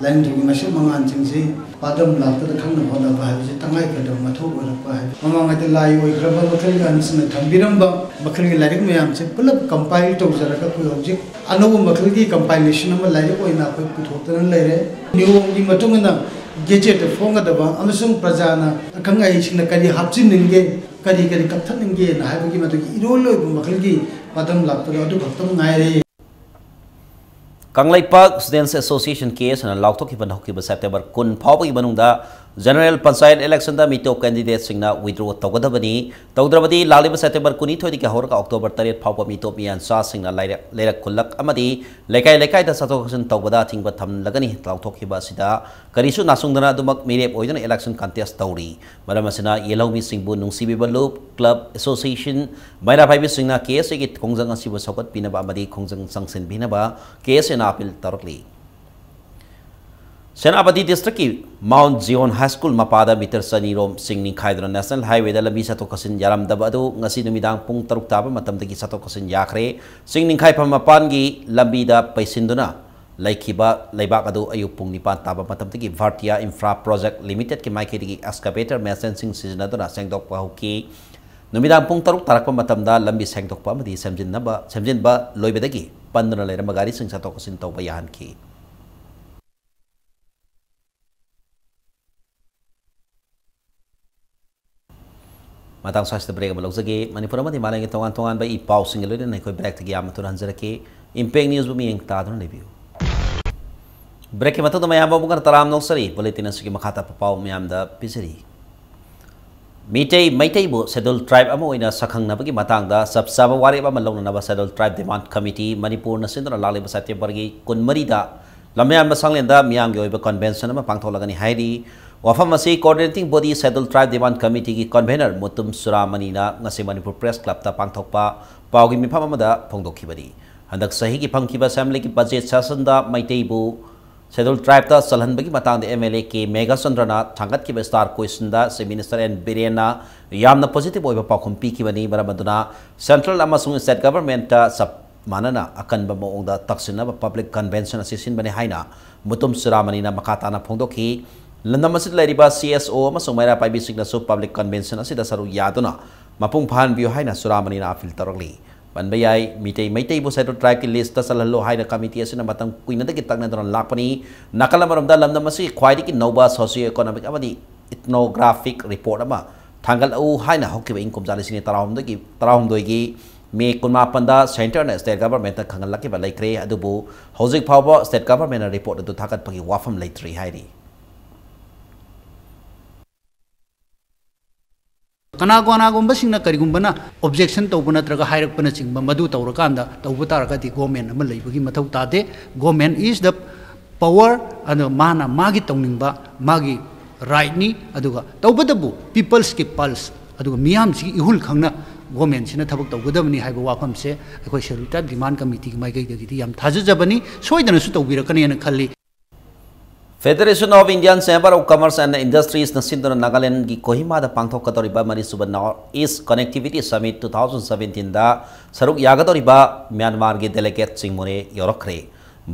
ꯂꯥꯏꯅꯤꯡꯊꯧꯒꯤ ꯃꯁꯦꯛ ꯃꯉꯥꯜꯁꯤꯡꯁꯤ ꯄꯥꯗꯝ ꯂꯥꯛꯄꯗ ꯈꯪꯅ ꯍꯣꯠꯅꯕ ꯍꯥꯏꯕꯁꯤ ꯇꯉꯥꯏꯐꯗꯕ ꯃꯊꯧ ꯑꯣꯏꯔꯛꯄ ꯍꯥꯏꯕ꯫ ꯃꯃꯥꯡꯉꯩꯗ ꯂꯥꯏ ꯑꯣꯏꯈ꯭ꯔꯕ ꯃꯈꯜꯒꯤ ꯑꯍꯟꯁꯤꯡꯅ ꯊꯝꯕꯤꯔꯝꯕ ꯃꯈꯜꯒꯤ ꯂꯥꯏꯔꯤꯛ ꯃꯌꯥꯝꯁꯦ ꯄꯨꯂꯞ ꯀꯝꯄꯥꯏꯜ ꯇꯧꯖꯔꯒ ꯑꯩꯈꯣꯏ ꯍꯧꯖꯤꯛ ꯑꯅꯧꯕ ꯃꯈꯜꯒꯤ ꯀꯝꯄꯥꯏꯂꯦꯁꯟ ꯑꯃ ꯂꯥꯏꯔꯤꯛ ꯑꯣꯏꯅ ꯑꯩꯈꯣꯏ ꯄꯨꯊꯣꯛꯇꯅ ꯂꯩꯔꯦ꯫ ꯅꯤꯌꯣꯝꯒꯤ ꯃꯇꯨꯡ ꯏꯟꯅ ꯒꯦꯖꯦꯠꯇ ꯐꯣꯡꯒꯗꯕ ꯑꯃꯁꯨꯡ ꯄ꯭ꯔꯖꯥꯅ, ꯑꯈꯪ ꯑꯍꯩꯁꯤꯡꯅ ꯀꯔꯤ ꯍꯥꯞꯆꯤꯟꯅꯤꯡꯒꯦ, ꯀꯔꯤ ꯀꯔꯤ ꯀꯛꯊꯠꯅꯤꯡꯒꯦꯅ ꯍꯥꯏꯕꯒꯤ ꯃꯗꯨꯒꯤ ꯏꯔꯣꯜ ꯂꯣꯏꯕ ꯃꯈꯜꯒꯤ ꯄꯥꯗꯝ ꯂꯥꯛꯄꯗꯣ ꯑꯗꯨ ꯈꯛꯇꯪ ꯉꯥꯏꯔꯦ꯫ ꯀꯪꯂꯩꯄꯥꯛ Students Association, ꯀꯦ ꯑꯦꯁ ꯑꯦꯅ ꯂꯥꯎꯊꯣꯛꯈꯤꯕꯅ ꯍꯧꯈꯤꯕ ꯁꯦꯞꯇꯦꯝꯕꯔ ꯀꯨꯟ ꯐꯥꯎꯕꯒꯤ ꯃꯅꯨꯡꯗ ꯖꯦꯅꯔꯦꯜ ꯄꯟꯆꯥꯌꯠ ꯏꯂꯦꯛꯁꯟꯗ ꯃꯤꯇꯣꯞ ꯀꯦꯟꯗꯤꯗꯦꯠꯁꯤꯡꯅ ꯋꯤꯗ꯭ꯔꯣ ꯇꯧꯒꯗꯕꯅꯤ꯫ ꯇꯧꯗ꯭ꯔꯕꯗꯤ ꯂꯥꯛꯂꯤꯕ ꯁꯦꯞꯇꯦꯝꯕꯔ ꯀꯨꯟꯅꯤꯊꯣꯏꯗꯒꯤ ꯍꯧꯔꯒ ꯑꯣꯛꯇꯣꯕꯔ ꯇꯔꯦꯠ ꯐꯥꯎꯕ ꯃꯤꯇꯣꯞ ꯃꯤꯌꯥꯟꯆꯥꯁꯤꯡꯅ ꯂꯩꯔꯛ, ꯂꯩꯔꯛ ꯈꯨꯜꯂꯛ ꯑꯃꯗꯤ ꯂꯩꯀꯥꯏ ꯂꯩꯀꯥꯏꯗ ꯆꯠꯊꯣꯛ ꯆꯠꯁꯤꯟ ꯇꯧꯕꯗ ꯑꯊꯤꯡꯕ ꯊꯝꯂꯒꯅꯤ꯫ ꯂꯥꯎꯊꯣꯛꯈꯤꯕ ꯑꯁꯤꯗ ꯀꯔꯤꯁꯨ ꯅꯥꯆꯨꯡꯗꯅ ꯑꯗꯨꯃꯛ ꯃꯤꯔꯦꯞ ꯑꯣꯏꯗꯨꯅ ꯏꯂꯦꯛꯁꯟ ꯀꯟꯇꯦꯁ ꯇꯧꯔꯤ꯫ ꯃꯔꯝ ꯑꯁꯤꯅ ꯌꯦꯜꯍꯧꯃꯤꯁꯤꯡꯕꯨ ꯅꯨꯡꯁꯤꯕꯤꯕ ꯂꯨꯞ, ꯀ꯭ꯂꯕ, ꯑꯦꯁꯣꯁꯤꯌꯦꯁꯟ, ꯃꯩꯔꯥ ꯄꯥꯏꯕꯤꯁꯤꯡꯅ ꯀꯦ ꯑꯦꯁ ꯑꯦꯒꯤ ꯈꯣꯡꯖꯪ ꯑꯁꯤꯕꯨ ꯁꯧꯒꯠꯄꯤꯅꯕ ꯑꯃꯗꯤ ꯈꯣꯡꯖꯪ ꯆꯪꯁꯤꯟꯕꯤꯅꯕ ꯀꯦ ꯑꯦꯁ ꯑꯦꯅ ꯑꯥꯄꯤꯜ ꯇꯧꯔꯛꯂꯤ꯫ ꯁꯦꯅꯥꯄꯇꯤ ꯗꯤꯁꯇ꯭ꯔꯤꯛꯀꯤ ꯃꯥꯎꯟ ꯖꯤꯌꯣꯟ ꯍꯥꯏ ꯁ꯭ꯀꯨꯜ ꯃꯄꯥꯗ ꯃꯤꯇꯔ ꯆꯅꯤ ꯔꯣꯝ ꯆꯤꯡ ꯅꯤꯡꯈꯥꯏꯗꯨꯅ ꯅꯦꯁꯅꯦꯜ ꯍꯥꯏꯋꯦꯗ ꯂꯝꯕꯤ ꯆꯠꯊꯣꯛ ꯆꯠꯁꯤꯟ ꯌꯥꯔꯝꯗꯕ ꯑꯗꯨ ꯉꯁꯤ ꯅꯨꯃꯤꯗꯥꯡ ꯄꯨꯡ ꯇꯔꯨꯛ ꯇꯥꯕ ꯃꯇꯝꯗꯒꯤ ꯆꯠꯊꯣꯛ ꯆꯠꯁꯤꯟ ꯌꯥꯈ꯭ꯔꯦ꯫ ꯆꯤꯡ ꯅꯤꯡꯈꯥꯏꯐꯝ ꯃꯄꯥꯟꯒꯤ ꯂꯝꯕꯤꯗ ꯄꯩꯁꯤꯟꯗꯨꯅ ꯂꯩꯈꯤꯕ ꯂꯩꯕꯥꯛ ꯑꯗꯨ ꯑꯌꯨꯛ ꯄꯨꯡ ꯅꯤꯄꯥꯟ ꯇꯥꯕ ꯃꯇꯝꯗꯒꯤ ꯚꯥꯔꯇꯤꯌꯥ ꯏꯟꯐ꯭ꯔꯥ ꯄ꯭ꯔꯣꯖꯦꯛ ꯂꯤꯃꯤꯇꯦꯗꯀꯤ ꯃꯥꯏꯀꯩꯗꯒꯤ ꯑꯦꯛꯁꯀꯥꯚꯦꯇꯔ ꯃꯦꯆꯤꯟꯁꯤꯡ ꯁꯤꯖꯤꯟꯅꯗꯨꯅ ꯁꯦꯡꯗꯣꯛꯄ ꯍꯧꯈꯤ꯫ ꯅꯨꯃꯤꯗꯥꯡ ꯄꯨꯡ ꯇꯔꯨꯛ ꯇꯥꯔꯛꯄ ꯃꯇꯝꯗ ꯂꯝꯕꯤ ꯁꯦꯡꯗꯣꯛꯄ ꯑꯃꯗꯤ ꯁꯦꯝꯖꯤꯟꯅꯕ, ꯁꯦꯝꯖꯤꯟꯕ ꯂꯣꯏꯕꯗꯒꯤ ꯄꯟꯗꯨꯅ ꯂꯩꯔꯝꯕ ꯒꯥꯔꯤꯁꯤꯡ ꯆꯠꯊꯣꯛ ꯆꯠꯁꯤꯟ ꯇꯧꯕ ꯌꯥꯍꯟꯈꯤ꯫ ꯃꯇꯥꯡ ꯁ꯭ꯋꯥꯏꯁꯤꯗ ꯕ꯭ꯔꯦꯛ ꯑꯃ ꯂꯧꯖꯒꯦ꯫ ꯃꯅꯤꯄꯨꯔ ꯑꯃꯗꯤ ꯃꯥꯂꯦꯝꯒꯤ ꯇꯣꯉꯥꯟ ꯇꯣꯉꯥꯟꯕ ꯏ ꯄꯥꯎꯁꯤꯡꯒ ꯂꯣꯏꯅꯅ ꯑꯩꯈꯣꯏ ꯕ꯭ꯔꯦꯛꯇꯒꯤ ꯌꯥꯝꯅ ꯊꯨꯅ ꯍꯟꯖꯔꯛꯀꯦ꯫ ꯏꯝꯄꯦꯛ ꯅ꯭ꯌꯨꯁꯕꯨ ꯃꯤꯠꯌꯦꯡ ꯇꯥꯗꯨꯅ ꯂꯩꯕꯤꯌꯨ꯫ ꯕ꯭ꯔꯦꯛꯀꯤ ꯃꯇꯨꯡꯗ ꯃꯌꯥꯝꯕꯨ ꯑꯃꯨꯛ ꯍꯟꯅ ꯇꯔꯥꯝꯅ ꯑꯣꯛꯆꯔꯤ꯫ ꯕꯨꯂꯦꯇꯤꯟ ꯑꯁꯤꯒꯤ ꯃꯈꯥ ꯇꯥꯕ ꯄꯥꯎ ꯃꯌꯥꯝꯗ ꯄꯤꯖꯔꯤ꯫ ꯃꯤꯇꯩ, ꯃꯩꯇꯩꯕꯨ ꯁꯦꯗꯨꯜ ꯇ꯭ꯔꯥꯏꯕ ꯑꯃ ꯑꯣꯏꯅ ꯁꯛꯈꯪꯅꯕꯒꯤ ꯃꯇꯥꯡꯗ ꯆꯞ ꯆꯥꯕ ꯋꯥꯔꯦꯞ ꯑꯃ ꯂꯧꯅꯅꯕ ꯁꯦꯗꯨꯜ ꯇ꯭ꯔꯥꯏꯕ ꯗꯤꯃꯥꯟꯗ ꯀꯃꯤꯇꯤ ꯃꯅꯤꯄꯨꯔꯅ ꯁꯤꯟꯗꯨꯅ ꯂꯥꯛꯂꯤꯕ ꯁꯦꯞꯇꯦꯝꯕꯔꯒꯤ ꯀꯨꯟꯃꯔꯤꯗ ꯂꯝꯌꯥꯟꯕ ꯁꯪꯂꯦꯟꯗ ꯃꯤꯌꯥꯝꯒꯤ ꯑꯣꯏꯕ convention ꯑꯃ ꯄꯥꯡꯊꯣꯛꯂꯒꯅꯤ ꯍꯥꯏꯔꯤ꯫ ꯋꯥꯐꯝ ꯑꯁꯤ Coordinating Body Scheduled Tribe Demand Committeeꯒꯤ convener Mutum ꯆꯨꯔꯥꯃꯅꯤꯅ ꯉꯁꯤ ꯃꯅꯤꯄꯨꯔ Press Clubꯇ ꯄꯥꯡꯊꯣꯛꯄ ꯄꯥꯎꯒꯤ ꯃꯤꯐꯝ ꯑꯃꯗ ꯐꯣꯡꯗꯣꯛꯈꯤꯕꯅꯤ꯫ ꯍꯟꯗꯛ ꯆꯍꯤꯒꯤ ꯐꯪꯈꯤꯕ Assemblyꯒꯤ budget sessionꯗ ꯃꯩꯇꯩꯕꯨ Scheduled Tribeꯇ ꯆꯜꯍꯟꯕꯒꯤ ꯃꯇꯥꯡꯗ MLA ꯀꯦ ꯃꯦꯘꯆꯟꯗ꯭ꯔꯅ ꯊꯥꯡꯒꯠꯈꯤꯕ star questionꯗ Chief Minister ꯑꯦꯟ ꯕꯤꯔꯦꯟꯅ ꯌꯥꯝꯅ positive ꯑꯣꯏꯕ ꯄꯥꯎꯈꯨꯝ ꯄꯤꯈꯤꯕꯅꯤ꯫ ꯃꯔꯝ ꯑꯗꯨꯅ Central ꯑꯃꯁꯨꯡ State Governmentꯇ ꯆꯞ ꯃꯥꯟꯅꯅ ꯑꯀꯟꯕ ꯃꯑꯣꯡꯗ ꯇꯛꯁꯤꯟꯅꯕ public convention ꯑꯁꯤ ꯁꯤꯟꯕꯅꯤ ꯍꯥꯏꯅ ꯃꯨꯇꯨꯝ ꯆꯨꯔꯥꯃꯅꯤꯅ ꯃꯈꯥ ꯇꯥꯅ ꯐꯣꯡꯗꯣꯛꯈꯤ꯫ ꯂꯝꯗꯝ ꯑꯁꯤꯗ ꯂꯩꯔꯤꯕ CSO ꯑꯃꯁꯨꯡ ꯃꯩꯔꯥ ꯄꯥꯏꯕꯤꯁꯤꯡꯅꯁꯨ public convention ꯑꯁꯤꯗ ꯁꯔꯨꯛ ꯌꯥꯗꯨꯅ ꯃꯄꯨꯡ ꯐꯥꯍꯟꯕꯤꯌꯨ ꯍꯥꯏꯅ ꯆꯨꯔꯥꯃꯅꯤꯅ appeal ꯇꯧꯔꯛꯂꯤ꯫ ꯄꯟꯕ ꯌꯥꯏ, ꯃꯤꯇꯩ ꯃꯩꯇꯩꯕꯨ Scheduled Tribeꯀꯤ listꯇ ꯆꯜꯍꯜꯂꯨ ꯍꯥꯏꯅ committee ꯑꯁꯤꯅ ꯃꯇꯝ ꯀꯨꯏꯅꯗꯒꯤ ꯇꯛꯅꯗꯨꯅ ꯂꯥꯛꯄꯅꯤ꯫ ꯅꯥꯀꯜ ꯑꯃꯔꯣꯝꯗ ꯂꯝꯗꯝ ꯑꯁꯤꯒꯤ ꯈ꯭ꯋꯥꯏꯗꯒꯤ ꯅꯧꯕ socio economic ꯑꯃꯗꯤ ethnographic report ꯑꯃ ꯊꯥꯡꯒꯠꯂꯛꯎ ꯍꯥꯏꯅ ꯍꯧꯈꯤꯕ ꯏꯪ ꯀꯨꯝꯖꯥ ꯂꯤꯁꯤꯡ ꯑꯅꯤ ꯇꯔꯥꯍꯨꯝꯗꯣꯏꯒꯤ, ꯇꯔꯥꯍꯨꯝꯗꯣꯏꯒꯤ May ꯀꯨꯟꯃꯥꯄꯟꯗ Centreꯅ State Governmentꯇ ꯈꯪꯍꯜꯂꯛꯈꯤꯕ ꯂꯩꯈ꯭ꯔꯦ꯫ ꯑꯗꯨꯕꯨ ꯍꯧꯖꯤꯛ ꯐꯥꯎꯕ State Governmentꯅ report ꯑꯗꯨ ꯊꯥꯒꯠꯄꯒꯤ ꯋꯥꯐꯝ ꯂꯩꯇ꯭ꯔꯤ ꯍꯥꯏꯔꯤ꯫ ꯀꯅꯥ ꯀꯅꯥꯒꯨꯝꯕꯁꯤꯡꯅ ꯀꯔꯤꯒꯨꯝꯕꯅ objection ꯇꯧꯕ ꯅꯠꯇ꯭ꯔꯒ ꯍꯥꯏꯔꯛꯄꯅꯆꯤꯡꯕ ꯃꯗꯨ ꯇꯧꯔꯀꯥꯟꯗ ꯇꯧꯕ ꯇꯥꯔꯒꯗꯤ government ꯑꯃ ꯂꯩꯕꯒꯤ ꯃꯊꯧ ꯇꯥꯗꯦ꯫ Government is the power, ꯑꯗꯣ ꯃꯥꯅ ꯃꯥꯒꯤ ꯇꯧꯅꯤꯡꯕ ꯃꯥꯒꯤ rightꯅꯤ꯫ ꯑꯗꯨꯒ ꯇꯧꯕꯇꯕꯨ people's ꯀꯤ pulse, ꯑꯗꯨꯒ ꯃꯤꯌꯥꯝꯁꯤꯒꯤ ꯏꯍꯨꯜ ꯈꯪꯅ governmentꯁꯤꯅ ꯊꯕꯛ ꯇꯧꯒꯗꯕꯅꯤ ꯍꯥꯏꯕ ꯋꯥꯐꯝꯁꯦ ꯑꯩꯈꯣꯏ Scheduled Tribe Demand Committeeꯒꯤ ꯃꯥꯏꯀꯩꯗꯒꯤꯗꯤ ꯌꯥꯝ ꯊꯥꯖꯖꯕꯅꯤ, ꯁꯣꯏꯗꯅꯁꯨ ꯇꯧꯕꯤꯔꯛꯀꯅꯦꯅ ꯈꯜꯂꯤ꯫ Federation of Indian Chamber of Commerce and Industries ꯅ ꯁꯤꯟꯗꯨꯅ ꯅꯥꯒꯥꯂꯦꯟꯒꯤ ꯀꯣꯍꯤꯃꯥꯗ ꯄꯥꯡꯊꯣꯛꯀꯗꯧꯔꯤꯕ ꯃꯔꯤꯁꯨꯕ North East Connectivity Summit two thousand seventeenꯗ ꯁꯔꯨꯛ ꯌꯥꯒꯗꯧꯔꯤꯕ ꯃ꯭ꯌꯥꯟꯃꯥꯔꯒꯤ delegateꯁꯤꯡ ꯃꯣꯔꯦ ꯌꯧꯔꯛꯈ꯭ꯔꯦ꯫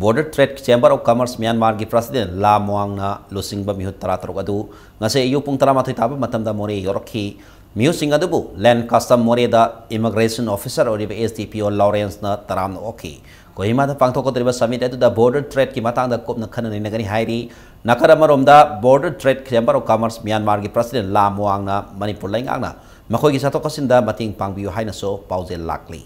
Border Trade Chamber of Commerce ꯃ꯭ꯌꯥꯟꯃꯥꯔꯒꯤ president ꯂꯥ ꯃꯣꯋꯥꯡꯅ ꯂꯨꯆꯤꯡꯕ ꯃꯤꯍꯨꯠ ꯇꯔꯥꯇꯔꯨꯛ ꯑꯗꯨ ꯉꯁꯤ ꯑꯌꯨꯛ ꯄꯨꯡ ꯇꯔꯥꯃꯥꯊꯣꯏ ꯇꯥꯕ ꯃꯇꯝꯗ ꯃꯣꯔꯦ ꯌꯧꯔꯛꯈꯤ꯫ ꯃꯤꯍꯨꯠꯁꯤꯡ ꯑꯗꯨꯕꯨ Land Custom ꯃꯣꯔꯦꯗ immigration officer ꯑꯣꯏꯔꯤꯕ SDPO ꯂꯥꯎꯔꯦꯟꯁꯅ ꯇꯔꯥꯝꯅ ꯑꯣꯛꯈꯤ꯫ ꯀꯣꯍꯤꯃꯥꯗ ꯄꯥꯡꯊꯣꯛꯀꯗꯧꯔꯤꯕ summit ꯑꯗꯨꯗ border tradeꯀꯤ ꯃꯇꯥꯡꯗ ꯀꯨꯞꯅ ꯈꯟꯅ ꯅꯩꯅꯒꯅꯤ ꯍꯥꯏꯔꯤ꯫ ꯅꯥꯀꯜ ꯑꯃꯔꯣꯝꯗ Border Trade Chamber of Commerce ꯃ꯭ꯌꯥꯟꯃꯥꯔꯒꯤ president ꯂꯥ ꯃꯣꯋꯥꯡꯅ ꯃꯅꯤꯄꯨꯔ ꯂꯩꯉꯥꯛꯅ ꯃꯈꯣꯏꯒꯤ ꯆꯠꯊꯣꯛ ꯆꯠꯁꯤꯟꯗ ꯃꯇꯦꯡ ꯄꯥꯡꯕꯤꯌꯨ ꯍꯥꯏꯅꯁꯨ ꯄꯥꯎꯖꯦꯜ ꯂꯥꯛꯂꯤ꯫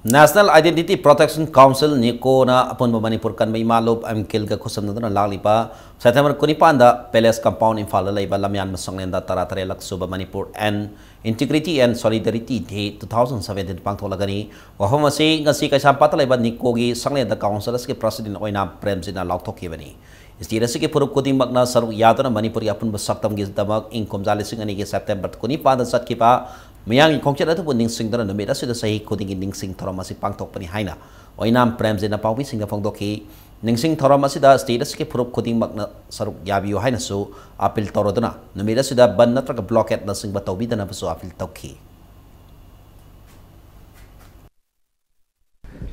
National Identity Protection Council, NICOꯅ ꯑꯄꯨꯟꯕ ꯃꯅꯤꯄꯨꯔ ꯀꯟꯕ ꯏꯃꯥ ꯂꯨꯞ ꯑꯦꯝ ꯀꯤꯜꯒ ꯈꯨꯠꯁꯝꯅꯗꯨꯅ ꯂꯥꯛꯂꯤꯕ September ꯀꯨꯟꯅꯤꯄꯥꯟꯗ Palace Compound ꯏꯝꯐꯥꯜꯗ ꯂꯩꯕ ꯂꯝꯌꯥꯟꯕ ꯁꯪꯂꯦꯟꯗ ꯇꯔꯥꯇꯔꯦꯠꯂꯛ ꯁꯨꯕ Manipur and Integrity and Solidarity Day two thousand seventeen ꯄꯥꯡꯊꯣꯛꯂꯒꯅꯤ꯫ ꯋꯥꯐꯝ ꯑꯁꯤ ꯉꯁꯤ ꯀꯩꯁꯥꯝꯄꯥꯠꯇ ꯂꯩꯕ NICOꯒꯤ ꯁꯪꯂꯦꯟꯗ council ꯑꯁꯤꯒꯤ president ꯑꯣꯏꯅꯥꯝ ꯄ꯭ꯔꯦꯝꯖꯤꯠꯅ ꯂꯥꯎꯊꯣꯛꯈꯤꯕꯅꯤ꯫ State ꯑꯁꯤꯒꯤ ꯐꯨꯔꯨꯞ ꯈꯨꯗꯤꯡꯃꯛꯅ ꯁꯔꯨꯛ ꯌꯥꯗꯨꯅ ꯃꯅꯤꯄꯨꯔꯒꯤ ꯑꯄꯨꯟꯕ ꯁꯛꯇꯝꯒꯤꯗꯃꯛ ꯏꯪ ꯀꯨꯝꯖꯥ ꯂꯤꯁꯤꯡ ꯑꯅꯤꯒꯤ September ꯀꯨꯟꯅꯤꯄꯥꯟꯗ ꯆꯠꯈꯤꯕ ꯃꯤꯌꯥꯝꯒꯤ ꯈꯣꯡꯆꯠ ꯑꯗꯨꯕꯨ ꯅꯤꯡꯁꯤꯡꯗꯨꯅ ꯅꯨꯃꯤꯠ ꯑꯁꯤꯗ ꯆꯍꯤ ꯈꯨꯗꯤꯡꯒꯤ ꯅꯤꯡꯁꯤꯡ ꯊꯧꯔꯝ ꯑꯁꯤ ꯄꯥꯡꯊꯣꯛꯄꯅꯤ ꯍꯥꯏꯅ ꯑꯣꯏꯅꯥꯝ ꯄ꯭ꯔꯦꯝꯖꯤꯠꯅ ꯄꯥꯎꯃꯤꯁꯤꯡꯗ ꯐꯣꯡꯗꯣꯛꯈꯤ꯫ ꯅꯤꯡꯁꯤꯡ ꯊꯧꯔꯝ ꯑꯁꯤꯗ state ꯑꯁꯤꯒꯤ ꯐꯨꯔꯨꯞ ꯈꯨꯗꯤꯡꯃꯛꯅ ꯁꯔꯨꯛ ꯌꯥꯕꯤꯌꯨ ꯍꯥꯏꯅꯁꯨ appeal ꯇꯧꯔꯗꯨꯅ ꯅꯨꯃꯤꯠ ꯑꯁꯤꯗ ꯕꯟ ꯅꯠꯇ꯭ꯔꯒ blockade ꯅꯆꯤꯡꯕ ꯇꯧꯕꯤꯗꯅꯕꯁꯨ appeal ꯇꯧꯈꯤ꯫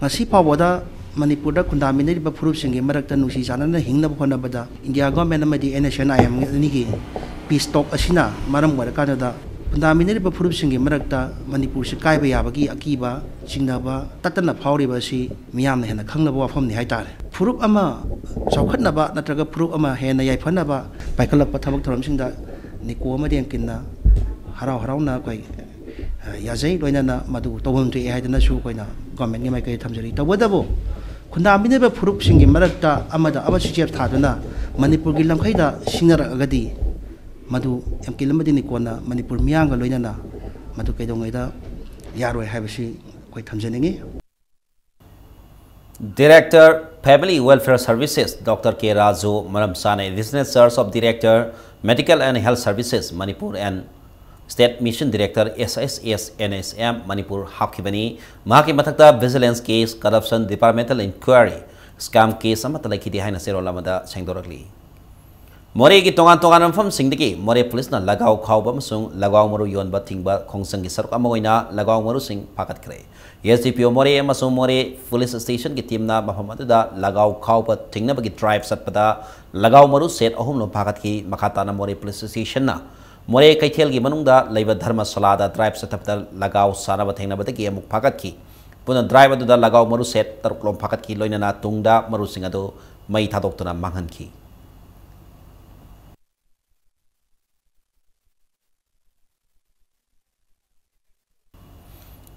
ꯉꯁꯤ ꯐꯥꯎꯕꯗ ꯃꯅꯤꯄꯨꯔꯗ ꯈꯨꯟꯗꯥꯃꯤꯟꯅꯔꯤꯕ ꯐꯨꯔꯨꯞꯁꯤꯡꯒꯤ ꯃꯔꯛꯇ ꯅꯨꯡꯁꯤ ꯆꯥꯟꯅꯅ ꯍꯤꯡꯅꯕ ꯍꯣꯠꯅꯕꯗ India Government ꯑꯃꯗꯤ NSCN-IM ꯑꯅꯤꯒꯤ peace talk ꯑꯁꯤꯅ ꯃꯔꯝ ꯑꯣꯏꯔꯀꯥꯟꯗ ꯈꯨꯟꯗꯥꯃꯤꯟꯅꯔꯤꯕ ꯐꯨꯔꯨꯞꯁꯤꯡꯒꯤ ꯃꯔꯛꯇ ꯃꯅꯤꯄꯨꯔꯁꯤ ꯀꯥꯏꯕ ꯌꯥꯕꯒꯤ ꯑꯀꯤꯕ, ꯆꯤꯡꯅꯕ ꯇꯠꯇꯅ ꯐꯥꯎꯔꯤꯕ ꯑꯁꯤ ꯃꯤꯌꯥꯝꯅ ꯍꯦꯟꯅ ꯈꯪꯅꯕ ꯋꯥꯐꯝꯅꯤ ꯍꯥꯏꯇꯥꯔꯦ꯫ ꯐꯨꯔꯨꯞ ꯑꯃ ꯆꯥꯎꯈꯠꯅꯕ ꯅꯠꯇ꯭ꯔꯒ ꯐꯨꯔꯨꯞ ꯑꯃ ꯍꯦꯟꯅ ꯌꯥꯏꯐꯅꯕ ꯄꯥꯏꯈꯠꯂꯛꯄ ꯊꯕꯛ ꯊꯧꯔꯝꯁꯤꯡꯗ NICO ꯑꯃꯗꯤ ꯑꯦꯝꯀꯤꯟꯅ ꯍꯔꯥꯎ ꯍꯔꯥꯎꯅ ꯑꯩꯈꯣꯏ, ꯑ, ꯌꯥꯖꯩ, ꯂꯣꯏꯅꯅ ꯃꯗꯨ ꯇꯧꯐꯝ ꯊꯣꯛꯏ ꯍꯥꯏꯗꯅꯁꯨ ꯑꯩꯈꯣꯏꯅ government-ꯀꯤ ꯃꯥꯏꯀꯩꯗ ꯊꯝꯖꯔꯤ꯫ ꯇꯧꯕꯇꯕꯨ ꯈꯨꯟꯗꯥꯃꯤꯟꯅꯔꯤꯕ ꯐꯨꯔꯨꯞꯁꯤꯡꯒꯤ ꯃꯔꯛꯇ ꯑꯃꯗ ꯑꯃ ꯆꯤꯆꯦꯞ ꯊꯥꯗꯨꯅ ꯃꯅꯤꯄꯨꯔꯒꯤ ꯂꯝꯈꯩꯗ ꯁꯤꯡꯅꯔꯛꯑꯒꯗꯤ ꯃꯗꯨ ꯑꯦꯝꯀꯤꯟ ꯑꯃꯗꯤ NICO-ꯅ ꯃꯅꯤꯄꯨꯔ ꯃꯤꯌꯥꯝꯒ ꯂꯣꯏꯅꯅ ꯃꯗꯨ ꯀꯩꯗꯧꯉꯩꯗ ꯌꯥꯔꯣꯏ ꯍꯥꯏꯕꯁꯤ ꯑꯩꯈꯣꯏ ꯊꯝꯖꯅꯤꯡꯉꯤ꯫ Director Family Welfare Services, Doctor K Raju, ꯃꯔꯝ ꯆꯥꯅ Additional Charge of Director Medical and Health Services, Manipur and State Mission Director, SSS, NSM, Manipur ꯍꯥꯞꯈꯤꯕꯅꯤ꯫ ꯃꯍꯥꯛꯀꯤ ꯃꯊꯛꯇ Vigilance Case, Corruption, Departmental Inquiry, Scam Case ꯑꯃꯠꯇ ꯂꯩꯈꯤꯗꯦ ꯍꯥꯏꯅ ꯆꯦꯔꯣꯜ ꯑꯃꯗ ꯁꯦꯡꯗꯣꯔꯛꯂꯤ꯫ ꯃꯣꯔꯦꯒꯤ ꯇꯣꯉꯥꯟ ꯇꯣꯉꯥꯟꯕ ꯃꯐꯝꯁꯤꯡꯗꯒꯤ ꯃꯣꯔꯦ ꯄꯨꯂꯤꯁꯅ ꯂꯒꯥꯎ ꯈꯥꯎꯕ ꯑꯃꯁꯨꯡ ꯂꯒꯥꯎ ꯃꯔꯨ ꯌꯣꯟꯕ ꯊꯤꯡꯕ ꯈꯣꯡꯖꯪꯒꯤ ꯁꯔꯨꯛ ꯑꯃ ꯑꯣꯏꯅ ꯂꯒꯥꯎ ꯃꯔꯨꯁꯤꯡ ꯐꯥꯒꯠꯈ꯭ꯔꯦ꯫ SDPO ꯃꯣꯔꯦ ꯑꯃꯁꯨꯡ ꯃꯣꯔꯦ ꯄꯨꯂꯤꯁ ꯁ꯭ꯇꯦꯁꯟꯒꯤ ꯇꯤꯝꯅ ꯃꯐꯝ ꯑꯗꯨꯗ ꯂꯒꯥꯎ ꯈꯥꯎꯕ ꯊꯤꯡꯅꯕꯒꯤ ꯗ꯭ꯔꯥꯏꯚ ꯆꯠꯄꯗ ꯂꯒꯥꯎ ꯃꯔꯨ ꯁꯦꯠ ꯑꯍꯨꯝ ꯂꯣꯝ ꯐꯥꯒꯠꯈꯤ꯫ ꯃꯈꯥ ꯇꯥꯅ ꯃꯣꯔꯦ ꯄꯨꯂꯤꯁ ꯁ꯭ꯇꯦꯁꯟꯅ ꯃꯣꯔꯦ ꯀꯩꯊꯦꯜꯒꯤ ꯃꯅꯨꯡꯗ ꯂꯩꯕ ꯙꯔꯃꯁꯥꯂꯥꯗ ꯗ꯭ꯔꯥꯏꯚ ꯆꯠꯊꯕꯗ ꯂꯒꯥꯎ ꯁꯥꯟꯅꯕ ꯊꯦꯡꯅꯕꯗꯒꯤ ꯑꯃꯨꯛ ꯐꯥꯒꯠꯈꯤ꯫ ꯄꯨꯟꯅ ꯗ꯭ꯔꯥꯏꯚ ꯑꯗꯨꯗ ꯂꯒꯥꯎ ꯃꯔꯨ ꯁꯦꯠ ꯇꯔꯨꯛ ꯂꯣꯝ ꯐꯥꯒꯠꯈꯤ꯫ ꯂꯣꯏꯅꯅ ꯇꯨꯡꯗ ꯃꯔꯨꯁꯤꯡ ꯑꯗꯨ ꯃꯩ ꯊꯥꯗꯣꯛꯇꯨꯅ ꯃꯥꯡꯍꯟꯈꯤ꯫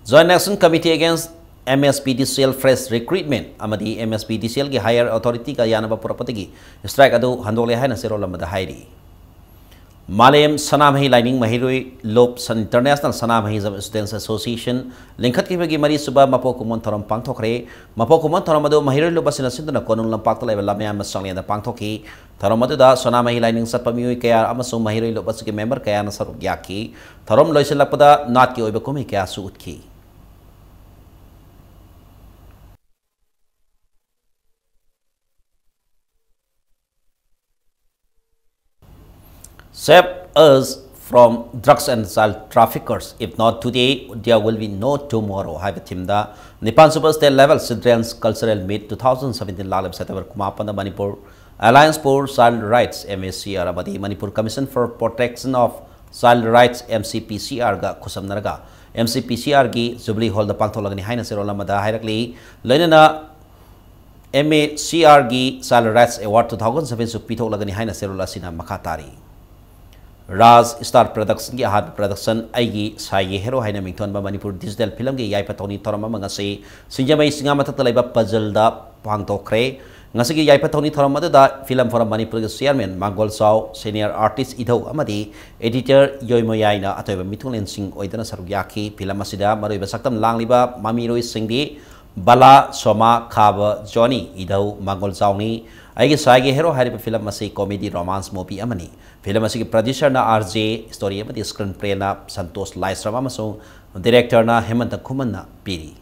Joint Action Committee Against MSPDCL fresh recruitment ꯑꯃꯗꯤ MSPDCLꯒꯤ higher authorityꯒ ꯌꯥꯅꯕ ꯄꯨꯔꯛꯄꯗꯒꯤ strike ꯑꯗꯨ ꯍꯟꯗꯣꯛꯂꯦ ꯍꯥꯏꯅ ꯆꯦꯔꯣꯜ ꯑꯃꯗ ꯍꯥꯏꯔꯤ꯫ ꯃꯥꯂꯦꯝ ꯁꯅꯥꯃꯍꯤ ꯂꯥꯏꯅꯤꯡ ꯃꯍꯩꯔꯣꯏ ꯂꯨꯞ International Sanamahijam Students Association ꯂꯤꯡꯈꯠꯈꯤꯕꯒꯤ ꯃꯔꯤꯁꯨꯕ ꯃꯄꯣꯛ ꯀꯨꯝꯑꯣꯟ ꯊꯧꯔꯝ ꯄꯥꯡꯊꯣꯛꯈ꯭ꯔꯦ꯫ ꯃꯄꯣꯛ ꯀꯨꯝꯑꯣꯟ ꯊꯧꯔꯝ ꯑꯗꯨ ꯃꯍꯩꯔꯣꯏ ꯂꯨꯞ ꯑꯁꯤꯅ ꯁꯤꯟꯗꯨꯅ ꯀꯣꯅꯨꯡ ꯂꯝꯄꯥꯛꯇ ꯂꯩꯕ ꯂꯝꯌꯥꯟꯕ ꯆꯥꯛꯂꯦꯟꯗ ꯄꯥꯡꯊꯣꯛꯈꯤ꯫ ꯊꯧꯔꯝ ꯑꯗꯨꯗ ꯁꯅꯥꯃꯍꯤ ꯂꯥꯏꯅꯤꯡ ꯆꯠꯄ ꯃꯤꯑꯣꯏ ꯀꯌꯥ ꯑꯃꯁꯨꯡ ꯃꯍꯩꯔꯣꯏ ꯂꯨꯞ ꯑꯁꯤꯒꯤ member ꯀꯌꯥꯅ ꯁꯔꯨꯛ ꯌꯥꯈꯤ꯫ ꯊꯧꯔꯝ ꯂꯣꯏꯁꯤꯜꯂꯛꯄꯗ ꯅꯥꯠꯀꯤ ꯑꯣꯏꯕ ꯀꯨꯝꯍꯩ ꯀꯌꯥꯁꯨ ꯎꯠꯈꯤ꯫ Save us from drugs and child traffickers. If not today, there will be no tomorrow ꯍꯥꯏꯕ themeꯗ ꯅꯤꯄꯥꯟ ꯁꯨꯕ state level Children's Cultural Meet two thousand seventeen ꯂꯥꯛꯂꯤꯕ September ꯀꯨꯟꯃꯥꯄꯟꯗ Manipur Alliance for Child Rights, MACR, ꯑꯃꯗꯤ Manipur Commission for Protection of Child Rights, MCPCRꯒ ꯈꯨꯠꯁꯝꯅꯔꯒ MCPCRꯒꯤ Jubilee Hallꯗ ꯄꯥꯡꯊꯣꯛꯂꯒꯅꯤ ꯍꯥꯏꯅ ꯆꯦꯔꯣꯜ ꯑꯃꯗ ꯍꯥꯏꯔꯛꯂꯤ꯫ ꯂꯣꯏꯅꯅ MACRꯒꯤ Child Rights Award two thousand sevenꯁꯨ ꯄꯤꯊꯣꯛꯂꯒꯅꯤ ꯍꯥꯏꯅ ꯆꯦꯔꯣꯜ ꯑꯁꯤꯅ ꯃꯈꯥ ꯇꯥꯔꯤ꯫ ꯔꯥꯖ ꯁ꯭ꯇꯥꯔ ꯄ꯭ꯔꯗꯛꯁꯟꯒꯤ ꯑꯍꯥꯟꯕ production ꯑꯩꯒꯤ ꯁꯥꯏꯒꯤ ꯍꯦꯔꯣ ꯍꯥꯏꯅ ꯃꯤꯡꯊꯣꯟꯕ ꯃꯅꯤꯄꯨꯔ digital filmꯒꯤ ꯌꯥꯏꯐ ꯊꯧꯅꯤ ꯊꯧꯔꯝ ꯑꯃ ꯉꯁꯤ ꯁꯤꯡꯖꯃꯩ ꯆꯤꯉꯥ ꯃꯊꯛꯇ ꯂꯩꯕ ꯄꯖꯜꯗ ꯄꯥꯡꯊꯣꯛꯈ꯭ꯔꯦ꯫ ꯉꯁꯤꯒꯤ ꯌꯥꯏꯐ ꯊꯧꯅꯤ ꯊꯧꯔꯝ ꯑꯗꯨꯗ Film Forum ꯃꯅꯤꯄꯨꯔꯒꯤ chairman ꯃꯥꯡꯒꯣꯜ ꯆꯥꯎ, senior artist ꯏꯙꯧ ꯑꯃꯗꯤ editor ꯌꯣꯏꯃꯣꯌꯥꯏꯅ ꯑꯇꯣꯏꯕ ꯃꯤꯊꯨꯡꯂꯦꯟꯁꯤꯡ ꯑꯣꯏꯗꯨꯅ ꯁꯔꯨꯛ ꯌꯥꯈꯤ꯫ Film ꯑꯁꯤꯗ ꯃꯔꯨꯑꯣꯏꯕ ꯁꯛꯇꯝ ꯂꯥꯡꯂꯤꯕ ꯃꯃꯤꯔꯣꯏꯁꯤꯡꯗꯤ ꯕꯂꯥ, ꯁꯣꯃꯥ, ꯈꯥꯕ, ꯖꯣꯅꯤ, ꯏꯙꯧ, ꯃꯥꯡꯒꯣꯜ ꯆꯥꯎꯅꯤ꯫ ꯑꯩꯒꯤ ꯁꯥꯏꯒꯤ ꯍꯦꯔꯣ ꯍꯥꯏꯔꯤꯕ film ꯑꯁꯤ comedy romance movie ꯑꯃꯅꯤ꯫ Film ꯑꯁꯤꯒꯤ producerꯅ RJ, story ꯑꯃꯗꯤ screenplayꯅ ꯁꯟꯇꯣꯁ ꯂꯥꯏꯁ꯭ꯔꯝ ꯑꯃꯁꯨꯡ directorꯅ ꯍꯦꯃꯟꯇ ꯈꯨꯃꯟꯅ ꯄꯤꯔꯤ꯫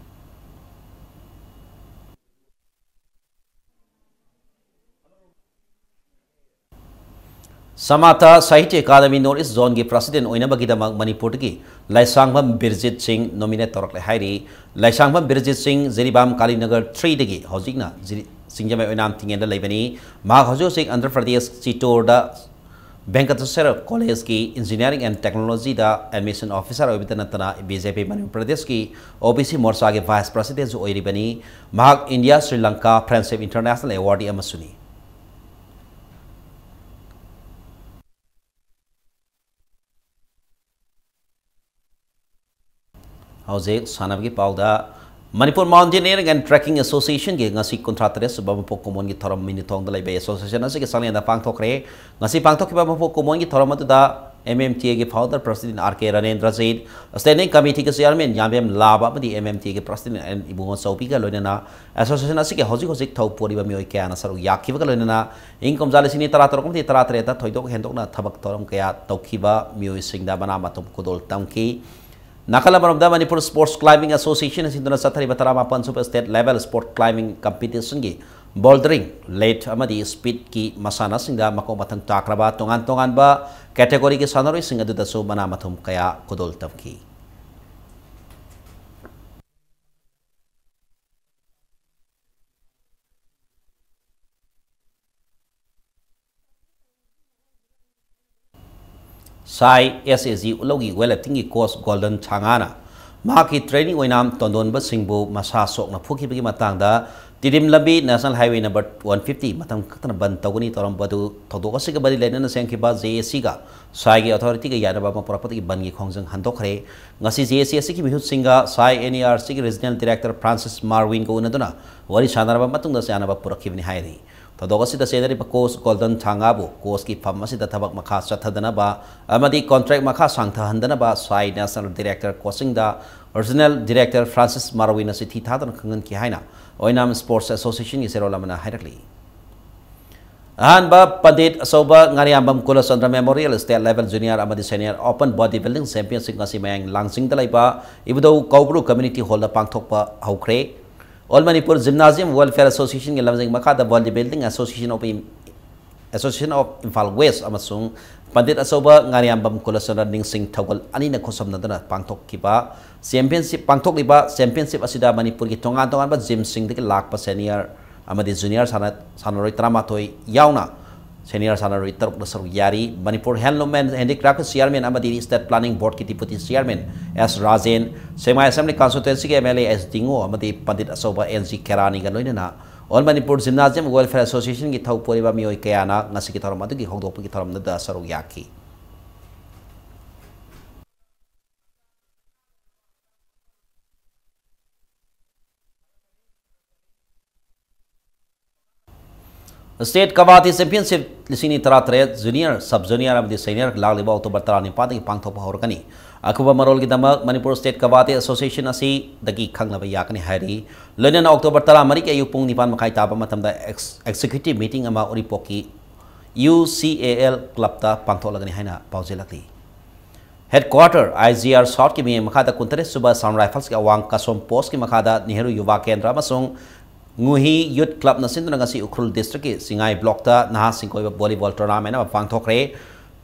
Samatha Sahitya Akademi North East Zoneꯒꯤ president ꯑꯣꯏꯅꯕꯒꯤꯗꯃꯛ ꯃꯅꯤꯄꯨꯔꯗꯒꯤ ꯂꯥꯏꯁꯥꯡꯕꯝ ꯕꯤꯔꯖꯤꯠ ꯁꯤꯡ nominate ꯇꯧꯔꯛꯂꯦ ꯍꯥꯏꯔꯤ꯫ ꯂꯥꯏꯁꯥꯡꯕꯝ ꯕꯤꯔꯖꯤꯠ ꯁꯤꯡ ꯖꯤꯔꯤꯕꯥꯝ ꯀꯥꯂꯤꯅꯒꯔ threeꯗꯒꯤ ꯍꯧꯖꯤꯛꯅ ꯖꯤꯔꯤ-, ꯁꯤꯡꯖꯃꯩ ꯑꯣꯏꯅꯥꯝ ꯊꯤꯡꯉꯦꯟꯗ ꯂꯩꯕꯅꯤ꯫ ꯃꯍꯥꯛ ꯍꯧꯖꯤꯛ ꯍꯧꯖꯤꯛ Andhra Pradesh ꯆꯤꯇꯣꯔꯗ Venkateswara Collegeꯀꯤ Engineering and Technologyꯗ admission officer ꯑꯣꯏꯕꯇ ꯅꯠꯇꯅ BJP ꯃꯅꯤꯄꯨꯔ ꯄ꯭ꯔꯗꯦꯁꯀꯤ OBC ꯃꯣꯔꯆꯥꯒꯤ vice presidentꯁꯨ ꯑꯣꯏꯔꯤꯕꯅꯤ꯫ ꯃꯍꯥꯛ India Sri Lanka Friendship International awardee ꯑꯃꯁꯨꯅꯤ꯫ ꯍꯧꯖꯤꯛ ꯁꯥꯟꯅꯕꯒꯤ ꯄꯥꯎꯗ ꯃꯅꯤꯄꯨꯔ ꯃꯥꯎꯟꯇꯦꯅꯤꯌꯔꯤꯡ ꯑꯦꯟ ꯇ꯭ꯔꯦꯛꯀꯤꯡ ꯑꯦꯁꯣꯁꯤꯌꯦꯁꯟꯒꯤ ꯉꯁꯤ ꯀꯨꯟꯊ꯭ꯔꯥ ꯇꯔꯦꯠ ꯁꯨꯕ ꯃꯄꯣꯛ ꯀꯨꯝꯑꯣꯟꯒꯤ ꯊꯧꯔꯝ ꯃꯤꯅꯨꯊꯣꯡꯗ ꯂꯩꯕ ꯑꯦꯁꯣꯁꯤꯌꯦꯁꯟ ꯑꯁꯤꯒꯤ ꯆꯥꯛꯂꯦꯟꯗ ꯄꯥꯡꯊꯣꯛꯈ꯭ꯔꯦ꯫ ꯉꯁꯤ ꯄꯥꯡꯊꯣꯛꯈꯤꯕ ꯃꯄꯣꯛ ꯀꯨꯝꯑꯣꯟꯒꯤ ꯊꯧꯔꯝ ꯑꯗꯨꯗ ꯑꯦꯝ ꯑꯦꯝ ꯇꯤ ꯑꯦꯒꯤ ꯐꯥꯎꯟꯗꯔ ꯄ꯭ꯔꯁꯤꯗꯦꯟ ꯑꯥꯔ ꯀꯦ ꯔꯅꯦꯟꯗ꯭ꯔꯖꯤꯠ, ꯁ꯭ꯇꯦꯟꯗꯤꯡ ꯀꯃꯤꯇꯤꯒꯤ ꯆꯤꯌꯥꯔꯃꯦꯟ ꯌꯥꯝꯕꯦꯝ ꯂꯥꯕ ꯑꯃꯗꯤ ꯑꯦꯝ ꯑꯦꯝ ꯇꯤ ꯑꯦꯒꯤ ꯄ꯭ꯔꯁꯤꯗꯦꯟ ꯑꯦꯟ ꯏꯕꯨꯡꯉꯣ ꯆꯧꯕꯤꯒ ꯂꯣꯏꯅꯅ ꯑꯦꯁꯣꯁꯤꯌꯦꯁꯟ ꯑꯁꯤꯒꯤ ꯍꯧꯖꯤꯛ ꯍꯧꯖꯤꯛ ꯊꯧ ꯄꯨꯔꯤꯕ ꯃꯤꯑꯣꯏ ꯀꯌꯥꯅ ꯁꯔꯨꯛ ꯌꯥꯈꯤꯕꯒ ꯂꯣꯏꯅꯅ ꯏꯪ ꯀꯨꯝꯖꯥ ꯂꯤꯁꯤꯡ ꯑꯅꯤ ꯇꯔꯥꯇꯔꯨꯛ ꯑꯃꯗꯤ ꯇꯔꯥꯇꯔꯦꯠꯇ ꯊꯣꯏꯗꯣꯛ ꯍꯦꯟꯗꯣꯛꯅ ꯊꯕꯛ ꯊꯧꯔꯝ ꯀꯌꯥ ꯇꯧꯈꯤꯕ ꯃꯤꯑꯣꯏꯁꯤꯡꯗ ꯃꯅꯥ ꯃꯊꯨꯝ ꯈꯨꯗꯣꯜ ꯇꯝꯈꯤ꯫ ꯅꯥꯀꯜ ꯑꯃꯔꯣꯝꯗ ꯃꯅꯤꯄꯨꯔ ꯁ꯭ꯄꯣꯔꯠꯁ ꯀ꯭ꯂꯥꯏꯝꯕꯤꯡ ꯑꯦꯁꯣꯁꯤꯌꯦꯁꯟꯅ ꯁꯤꯟꯗꯨꯅ ꯆꯠꯊꯔꯤꯕ ꯇꯔꯥꯃꯥꯄꯟ ꯁꯨꯕ ꯁ꯭ꯇꯦꯠ ꯂꯦꯚꯦꯜ ꯁ꯭ꯄꯣꯔꯠꯁ ꯀ꯭ꯂꯥꯏꯝꯕꯤꯡ ꯀꯝꯄꯤꯇꯤꯁꯟꯒꯤ ꯕꯣꯜꯗꯔꯤꯡ, ꯂꯦꯠ ꯑꯃꯗꯤ ꯁ꯭ꯄꯤꯠꯀꯤ ꯃꯁꯥꯟꯅꯁꯤꯡꯗ ꯃꯈꯣꯡ ꯃꯊꯪ ꯇꯥꯈ꯭ꯔꯕ ꯇꯣꯉꯥꯟ ꯇꯣꯉꯥꯟꯕ ꯀꯦꯇꯦꯒꯣꯔꯤꯒꯤ ꯁꯥꯟꯅꯔꯣꯏꯁꯤꯡ ꯑꯗꯨꯗꯁꯨ ꯃꯅꯥ ꯃꯊꯨꯝ ꯀꯌꯥ ꯈꯨꯗꯣꯜ ꯇꯝꯈꯤ꯫ ꯁꯥꯏ ꯑꯦꯁ ꯑꯦ ꯖꯤ ꯎꯠꯂꯧꯒꯤ ꯋꯦꯠ ꯂꯤꯐꯇꯤꯡꯒꯤ ꯀꯣꯆ ꯒꯣꯜꯗꯟ ꯊꯥꯡꯉꯥꯅ ꯃꯍꯥꯛꯀꯤ ꯇ꯭ꯔꯦꯅꯤꯡ ꯑꯣꯏꯅ ꯇꯣꯟꯗꯣꯟꯕꯁꯤꯡꯕꯨ ꯃꯁꯥ ꯁꯣꯛꯅ ꯐꯨꯈꯤꯕꯒꯤ ꯃꯇꯥꯡꯗ ꯇꯤꯗꯤꯝ ꯂꯝꯕꯤ national highway number one fifty ꯃꯇꯝ ꯈꯛꯇꯅ ꯕꯟ ꯇꯧꯒꯅꯤ ꯇꯧꯔꯝꯕ ꯑꯗꯨ ꯊꯧꯗꯣꯛ ꯑꯁꯤꯒ ꯃꯔꯤ ꯂꯩꯅꯅ ꯁꯦꯝꯈꯤꯕ ꯖꯦ ꯑꯦ ꯁꯤꯒ ꯁꯥꯏꯒꯤ ꯑꯣꯊꯣꯔꯤꯇꯤꯒ ꯌꯥꯅꯕ ꯑꯃ ꯄꯨꯔꯛꯄꯗꯒꯤ ꯕꯟꯒꯤ ꯈꯣꯡꯖꯪ ꯍꯟꯗꯣꯛꯈ꯭ꯔꯦ꯫ ꯉꯁꯤ ꯖꯦ ꯑꯦ ꯁꯤ ꯑꯁꯤꯒꯤ ꯃꯤꯍꯨꯠꯁꯤꯡꯒ ꯁꯥꯏ ꯑꯦꯟ ꯏ ꯑꯥꯔ ꯁꯤꯒꯤ ꯔꯤꯖꯅꯦꯜ ꯗꯤꯔꯦꯛꯇꯔ ꯐ꯭ꯔꯥꯟꯁꯤꯁ ꯃꯥꯔꯋꯤꯟꯒ ꯎꯅꯗꯨꯅ ꯋꯥꯔꯤ ꯁꯥꯟꯅꯔꯕ ꯃꯇꯨꯡꯗ ꯌꯥꯅꯕ ꯄꯨꯔꯛꯈꯤꯕꯅꯤ ꯍꯥꯏꯔꯤ꯫ ꯊꯧꯗꯣꯛ ꯑꯁꯤꯗ ꯆꯦꯟꯅꯔꯤꯕ ꯀꯣꯆ ꯒꯣꯜꯗꯟ ꯊꯥꯡꯒꯥꯕꯨ ꯀꯣꯆꯀꯤ ꯐꯝ ꯑꯁꯤꯗ ꯊꯕꯛ ꯃꯈꯥ ꯆꯠꯊꯗꯅꯕ ꯑꯃꯗꯤ ꯀꯣꯟꯇ꯭ꯔꯦꯛ ꯃꯈꯥ ꯁꯥꯡꯊꯍꯟꯗꯅꯕ ꯁꯥꯏ ꯅꯦꯁꯅꯦꯜ ꯗꯤꯔꯦꯛꯇꯔ ꯀꯣꯆꯤꯡꯗ ꯔꯤꯖꯅꯦꯜ ꯗꯤꯔꯦꯛꯇꯔ ꯐ꯭ꯔꯥꯟꯁꯤꯁ ꯃꯥꯔꯋꯤꯟꯅ ꯆꯤꯊꯤ ꯊꯥꯗꯨꯅ ꯈꯪꯍꯟꯈꯤ ꯍꯥꯏꯅ ꯑꯣꯏꯅꯥꯝ ꯁ꯭ꯄꯣꯔꯠꯁ ꯑꯦꯁꯣꯁꯤꯌꯦꯁꯟꯒꯤ ꯆꯦꯔꯣꯜ ꯑꯃꯅ ꯍꯥꯏꯔꯛꯂꯤ꯫ ꯑꯍꯥꯟꯕ ꯄꯟꯗꯤꯠ ꯑꯆꯧꯕ ꯉꯥꯔꯤꯌꯥꯝꯕꯝ ꯀꯨꯂꯆꯟꯗ꯭ꯔ ꯃꯦꯃꯣꯔꯤꯌꯦꯜ ꯁ꯭ꯇꯦꯠ ꯂꯦꯚꯦꯜ ꯖꯨꯅꯤꯌꯔ ꯑꯃꯗꯤ senior open body building championship ꯉꯁꯤ ꯃꯌꯥꯡ ꯂꯥꯡꯖꯤꯡꯗ ꯂꯩꯕ ꯏꯕꯨꯙꯧ ꯀꯧꯕ꯭ꯔꯨ ꯀꯝꯃ꯭ꯌꯨꯅꯤꯇꯤ ꯍꯣꯜꯗ ꯄꯥꯡꯊꯣꯛꯄ ꯍꯧꯈ꯭ꯔꯦ꯫ ꯑꯣꯜ ꯃꯅꯤꯄꯨꯔ ꯖꯤꯝꯅꯥꯖꯤꯌꯝ ꯋꯦꯜꯐꯤꯌꯔ ꯑꯦꯁꯣꯁꯤꯌꯦꯁꯟꯒꯤ ꯂꯝꯖꯤꯡ ꯃꯈꯥꯗ ꯕꯣꯗꯤ ꯕꯤꯜꯗꯤꯡ ꯑꯦꯁꯣꯁꯤꯌꯦꯁꯟ ꯑꯣꯐ ꯏꯝ-, ꯑꯦꯁꯣꯁꯤꯌꯦꯁꯟ ꯑꯣꯐ ꯏꯝꯐꯥꯜ ꯋꯦꯁ ꯑꯃꯁꯨꯡ ꯄꯟꯗꯤꯠ ꯑꯆꯧꯕ ꯉꯥꯔꯤꯌꯥꯝꯕꯝ ꯀꯨꯂꯆꯟꯗ꯭ꯔ ꯅꯤꯡꯁꯤꯡ ꯊꯧꯒꯜ ꯑꯅꯤꯅ ꯈꯨꯠꯁꯝꯅꯗꯨꯅ ꯄꯥꯡꯊꯣꯛꯈꯤꯕ ꯆꯦꯝꯄꯤꯌꯟꯁꯤꯞ, ꯄꯥꯡꯊꯣꯛꯂꯤꯕ ꯆꯦꯝꯄꯤꯌꯟꯁꯤꯞ ꯑꯁꯤꯗ ꯃꯅꯤꯄꯨꯔꯒꯤ ꯇꯣꯉꯥꯟ ꯇꯣꯉꯥꯟꯕ ꯖꯤꯝꯁꯤꯡꯗꯒꯤ ꯂꯥꯛꯄ ꯁꯦꯅꯤꯌꯔ ꯑꯃꯗꯤ ꯖꯨꯅꯤꯌꯔ ꯁꯥꯟꯅ-, ꯁꯥꯟꯅꯔꯣꯏ ꯇꯔꯥꯃꯥꯊꯣꯏ ꯌꯥꯎꯅ ꯁꯦꯅꯤꯌꯔ ꯁꯥꯟꯅꯔꯣꯏ ꯇꯔꯨꯛꯅ ꯁꯔꯨꯛ ꯌꯥꯔꯤ꯫ ꯃꯅꯤꯄꯨꯔ ꯍꯦꯟꯂꯨꯝ ꯑꯦꯟ ꯍꯦꯟꯗꯤꯀ꯭ꯔꯥꯐꯀꯤ ꯆꯤꯌꯥꯔꯃꯦꯟ ꯑꯃꯗꯤ ꯁ꯭ꯇꯦꯠ ꯄ꯭ꯂꯥꯅꯤꯡ ꯕꯣꯔꯗꯀꯤ deputy chairman S Rajen, Sekmai assembly ꯀꯟꯁꯇꯤꯇ꯭ꯋꯦꯟꯁꯤꯒꯤ M L A S Dingo ꯑꯃꯗꯤ ꯄꯟꯗꯤꯠ ꯑꯆꯧꯕ ꯑꯦꯟ ꯖꯤ ꯀꯦꯔꯥꯅꯤꯒ ꯂꯣꯏꯅꯅ ꯑꯣꯜ ꯃꯅꯤꯄꯨꯔ ꯖꯤꯝꯅꯥꯖꯤꯌꯝ ꯋꯦꯜꯐꯤꯌꯔ ꯑꯦꯁꯣꯁꯤꯌꯦꯁꯟꯒꯤ ꯊꯧ ꯄꯨꯔꯤꯕ ꯃꯤꯑꯣꯏ ꯀꯌꯥꯅ ꯉꯁꯤꯒꯤ ꯊꯧꯔꯝ ꯑꯗꯨꯒꯤ ꯍꯧꯗꯣꯛꯄꯒꯤ ꯊꯧꯔꯝꯗꯨꯗ ꯁꯔꯨꯛ ꯌꯥꯈꯤ꯫ State Kabaddi Championship ꯂꯤꯁꯤꯡ ꯑꯅꯤ ꯇꯔꯥꯇꯔꯦꯠ Junior, Sub Junior ꯑꯃꯗꯤ Senior ꯂꯥꯛꯂꯤꯕ October ꯇꯔꯥꯅꯤꯄꯥꯟꯗꯒꯤ ꯄꯥꯡꯊꯣꯛꯄ ꯍꯧꯔꯛꯀꯅꯤ꯫ ꯑꯀꯨꯞꯄ ꯃꯔꯣꯜꯒꯤꯗꯃꯛ Manipur State Kabaddi Association ꯑꯁꯤꯗꯒꯤ ꯈꯪꯅꯕ ꯌꯥꯒꯅꯤ ꯍꯥꯏꯔꯤ꯫ ꯂꯣꯏꯅꯅ October ꯇꯔꯥꯃꯔꯤꯒꯤ ꯑꯌꯨꯛ ꯄꯨꯡ ꯅꯤꯄꯥꯟ ꯃꯈꯥꯏ ꯇꯥꯕ ꯃꯇꯝꯗ ex-, executive meeting ꯑꯃ ꯎꯔꯤꯄꯣꯛꯀꯤ U C A L clubꯇ ꯄꯥꯡꯊꯣꯛꯂꯒꯅꯤ ꯍꯥꯏꯅ ꯄꯥꯎꯖꯦꯜꯂꯛꯂꯤ꯫ Headquarter I G R Southꯀꯤ ꯃꯤꯠꯌꯦꯡ ꯃꯈꯥꯗ ꯀꯨꯟꯇꯔꯦꯠ ꯁꯨꯕ Assam Riflesꯀꯤ ꯑꯋꯥꯡ ꯀꯥꯁꯣꯝ postꯀꯤ ꯃꯈꯥꯗ Nehru Yuva Kendra ꯑꯃꯁꯨꯡ ꯉꯨꯍꯤ Youth Clubꯅ ꯁꯤꯟꯗꯨꯅ ꯉꯁꯤ ꯎꯈ꯭ꯔꯨꯜ districtꯀꯤ ꯆꯤꯡꯉꯥꯏ blockꯇ ꯅꯍꯥꯁꯤꯡꯒꯤ ꯑꯣꯏꯕ volleyball tournament ꯑꯃ ꯄꯥꯡꯊꯣꯛꯈ꯭ꯔꯦ꯫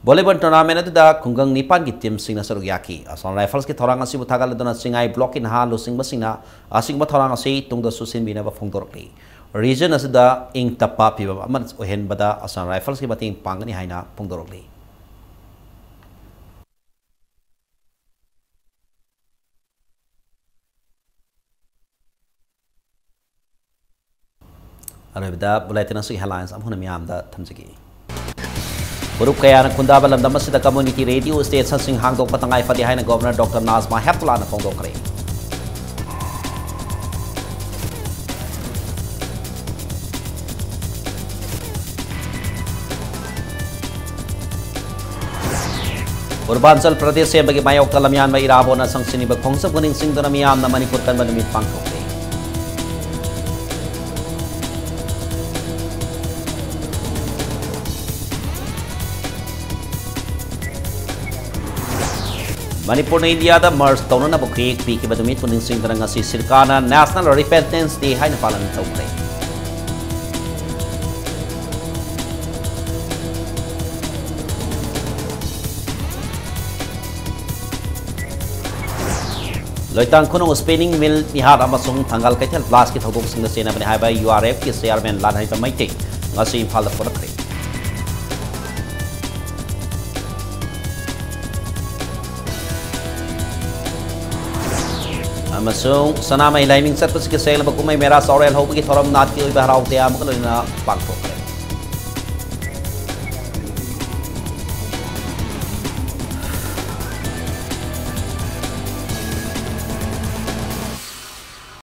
Volleyball tournament ꯑꯗꯨꯗ ꯈꯨꯡꯒꯪ ꯅꯤꯄꯥꯟꯒꯤ teamꯁꯤꯡꯅ ꯁꯔꯨꯛ ꯌꯥꯈꯤ꯫ Assam Riflesꯀꯤ ꯊꯧꯔꯥꯡ ꯑꯁꯤꯕꯨ ꯊꯥꯒꯠꯂꯗꯨꯅ ꯆꯤꯡꯉꯥꯏ blockꯀꯤ ꯅꯍꯥ ꯂꯨꯆꯤꯡꯕꯁꯤꯡꯅ ꯑꯁꯤꯒꯨꯝꯕ ꯊꯧꯔꯥꯡ ꯑꯁꯤ ꯇꯨꯡꯗꯁꯨ ꯁꯤꯟꯕꯤꯅꯕ ꯐꯣꯡꯗꯣꯔꯛꯂꯤ꯫ Region ꯑꯁꯤꯗ ꯏꯪ ꯇꯞꯄ ꯐꯤꯕꯝ ꯑꯃ ꯑꯣꯏꯍꯟꯕꯗ Assam Riflesꯀꯤ ꯃꯇꯦꯡ ꯄꯥꯡꯒꯅꯤ ꯍꯥꯏꯅ ꯐꯣꯡꯗꯣꯔꯛꯂꯤ꯫ ꯑꯔꯣꯏꯕꯗ bulletin ꯑꯁꯤꯒꯤ headlines ꯑꯃꯨꯛ ꯍꯟꯅ ꯃꯤꯌꯥꯝꯗ ꯊꯝꯖꯒꯦ꯫ ꯐꯨꯔꯨꯞ ꯀꯌꯥꯅ ꯈꯨꯟꯗꯥꯕ ꯂꯝꯗꯝ ꯑꯁꯤꯗ community radio stationꯁꯤꯡ ꯍꯥꯡꯗꯣꯛꯄ ꯇꯉꯥꯏ ꯐꯗꯦ ꯍꯥꯏꯅ Governor Doctor Nazma Heptullahꯅ ꯐꯣꯡꯗꯣꯛꯈ꯭ꯔꯦ꯫ Purbanchal Pradesh ꯁꯦꯝꯕꯒꯤ ꯃꯥꯌꯣꯛꯇ ꯂꯝꯌꯥꯟꯕ ꯏꯔꯥꯕꯣꯠꯅ ꯆꯪꯁꯤꯟꯈꯤꯕ ꯈꯣꯡꯆꯠꯄꯨ ꯅꯤꯡꯁꯤꯡꯗꯨꯅ ꯃꯤꯌꯥꯝꯅ ꯃꯅꯤꯄꯨꯔ ꯀꯟꯕ ꯅꯨꯃꯤꯠ ꯄꯥꯡꯊꯣꯛꯂꯤ꯫ ꯃꯅꯤꯄꯨꯔꯅ ꯏꯟꯗꯤꯌꯥꯗ merge ꯇꯧꯅꯅꯕ ꯈꯨꯌꯦꯛ ꯄꯤꯈꯤꯕ ꯅꯨꯃꯤꯠꯄꯨ ꯅꯤꯡꯁꯤꯡꯗꯨꯅ ꯉꯁꯤ ꯁꯔꯀꯥꯔꯅ National Repentance Day ꯍꯥꯏꯅ ꯄꯥꯂꯟ ꯇꯧꯈ꯭ꯔꯦ꯫ ꯂꯣꯏꯇꯥꯡ ꯈꯨꯅꯧ spinning mill ꯃꯤꯍꯥꯠ ꯑꯃꯁꯨꯡ ꯊꯪꯒꯥꯜ ꯀꯩꯊꯦꯜ blastꯀꯤ ꯊꯧꯗꯣꯛꯁꯤꯡꯗ ꯆꯦꯟꯅꯕꯅꯤ ꯍꯥꯏꯕ U R Fꯀꯤ chairman ꯂꯥꯟꯍꯩꯕ ꯃꯩꯇꯩ ꯉꯁꯤ ꯏꯝꯐꯥꯜꯗ ꯄꯨꯔꯛꯈ꯭ꯔꯦ꯫ ꯑꯃꯁꯨꯡ ꯁꯅꯥꯃꯍꯤ ꯂꯥꯏꯅꯤꯡ ꯆꯠꯄꯁꯤꯒꯤ ꯁꯦꯡꯂꯕ ꯀꯨꯝꯍꯩ ꯃꯦꯔꯥ ꯆꯥꯎꯔꯦꯜ ꯍꯧꯕꯒꯤ ꯊꯧꯔꯝ ꯅꯥꯠꯀꯤ ꯑꯣꯏꯕ ꯍꯔꯥꯎ ꯇꯌꯥꯝꯕꯒ ꯂꯣꯏꯅꯅ ꯄꯥꯡꯊꯣꯛꯈ꯭ꯔꯦ꯫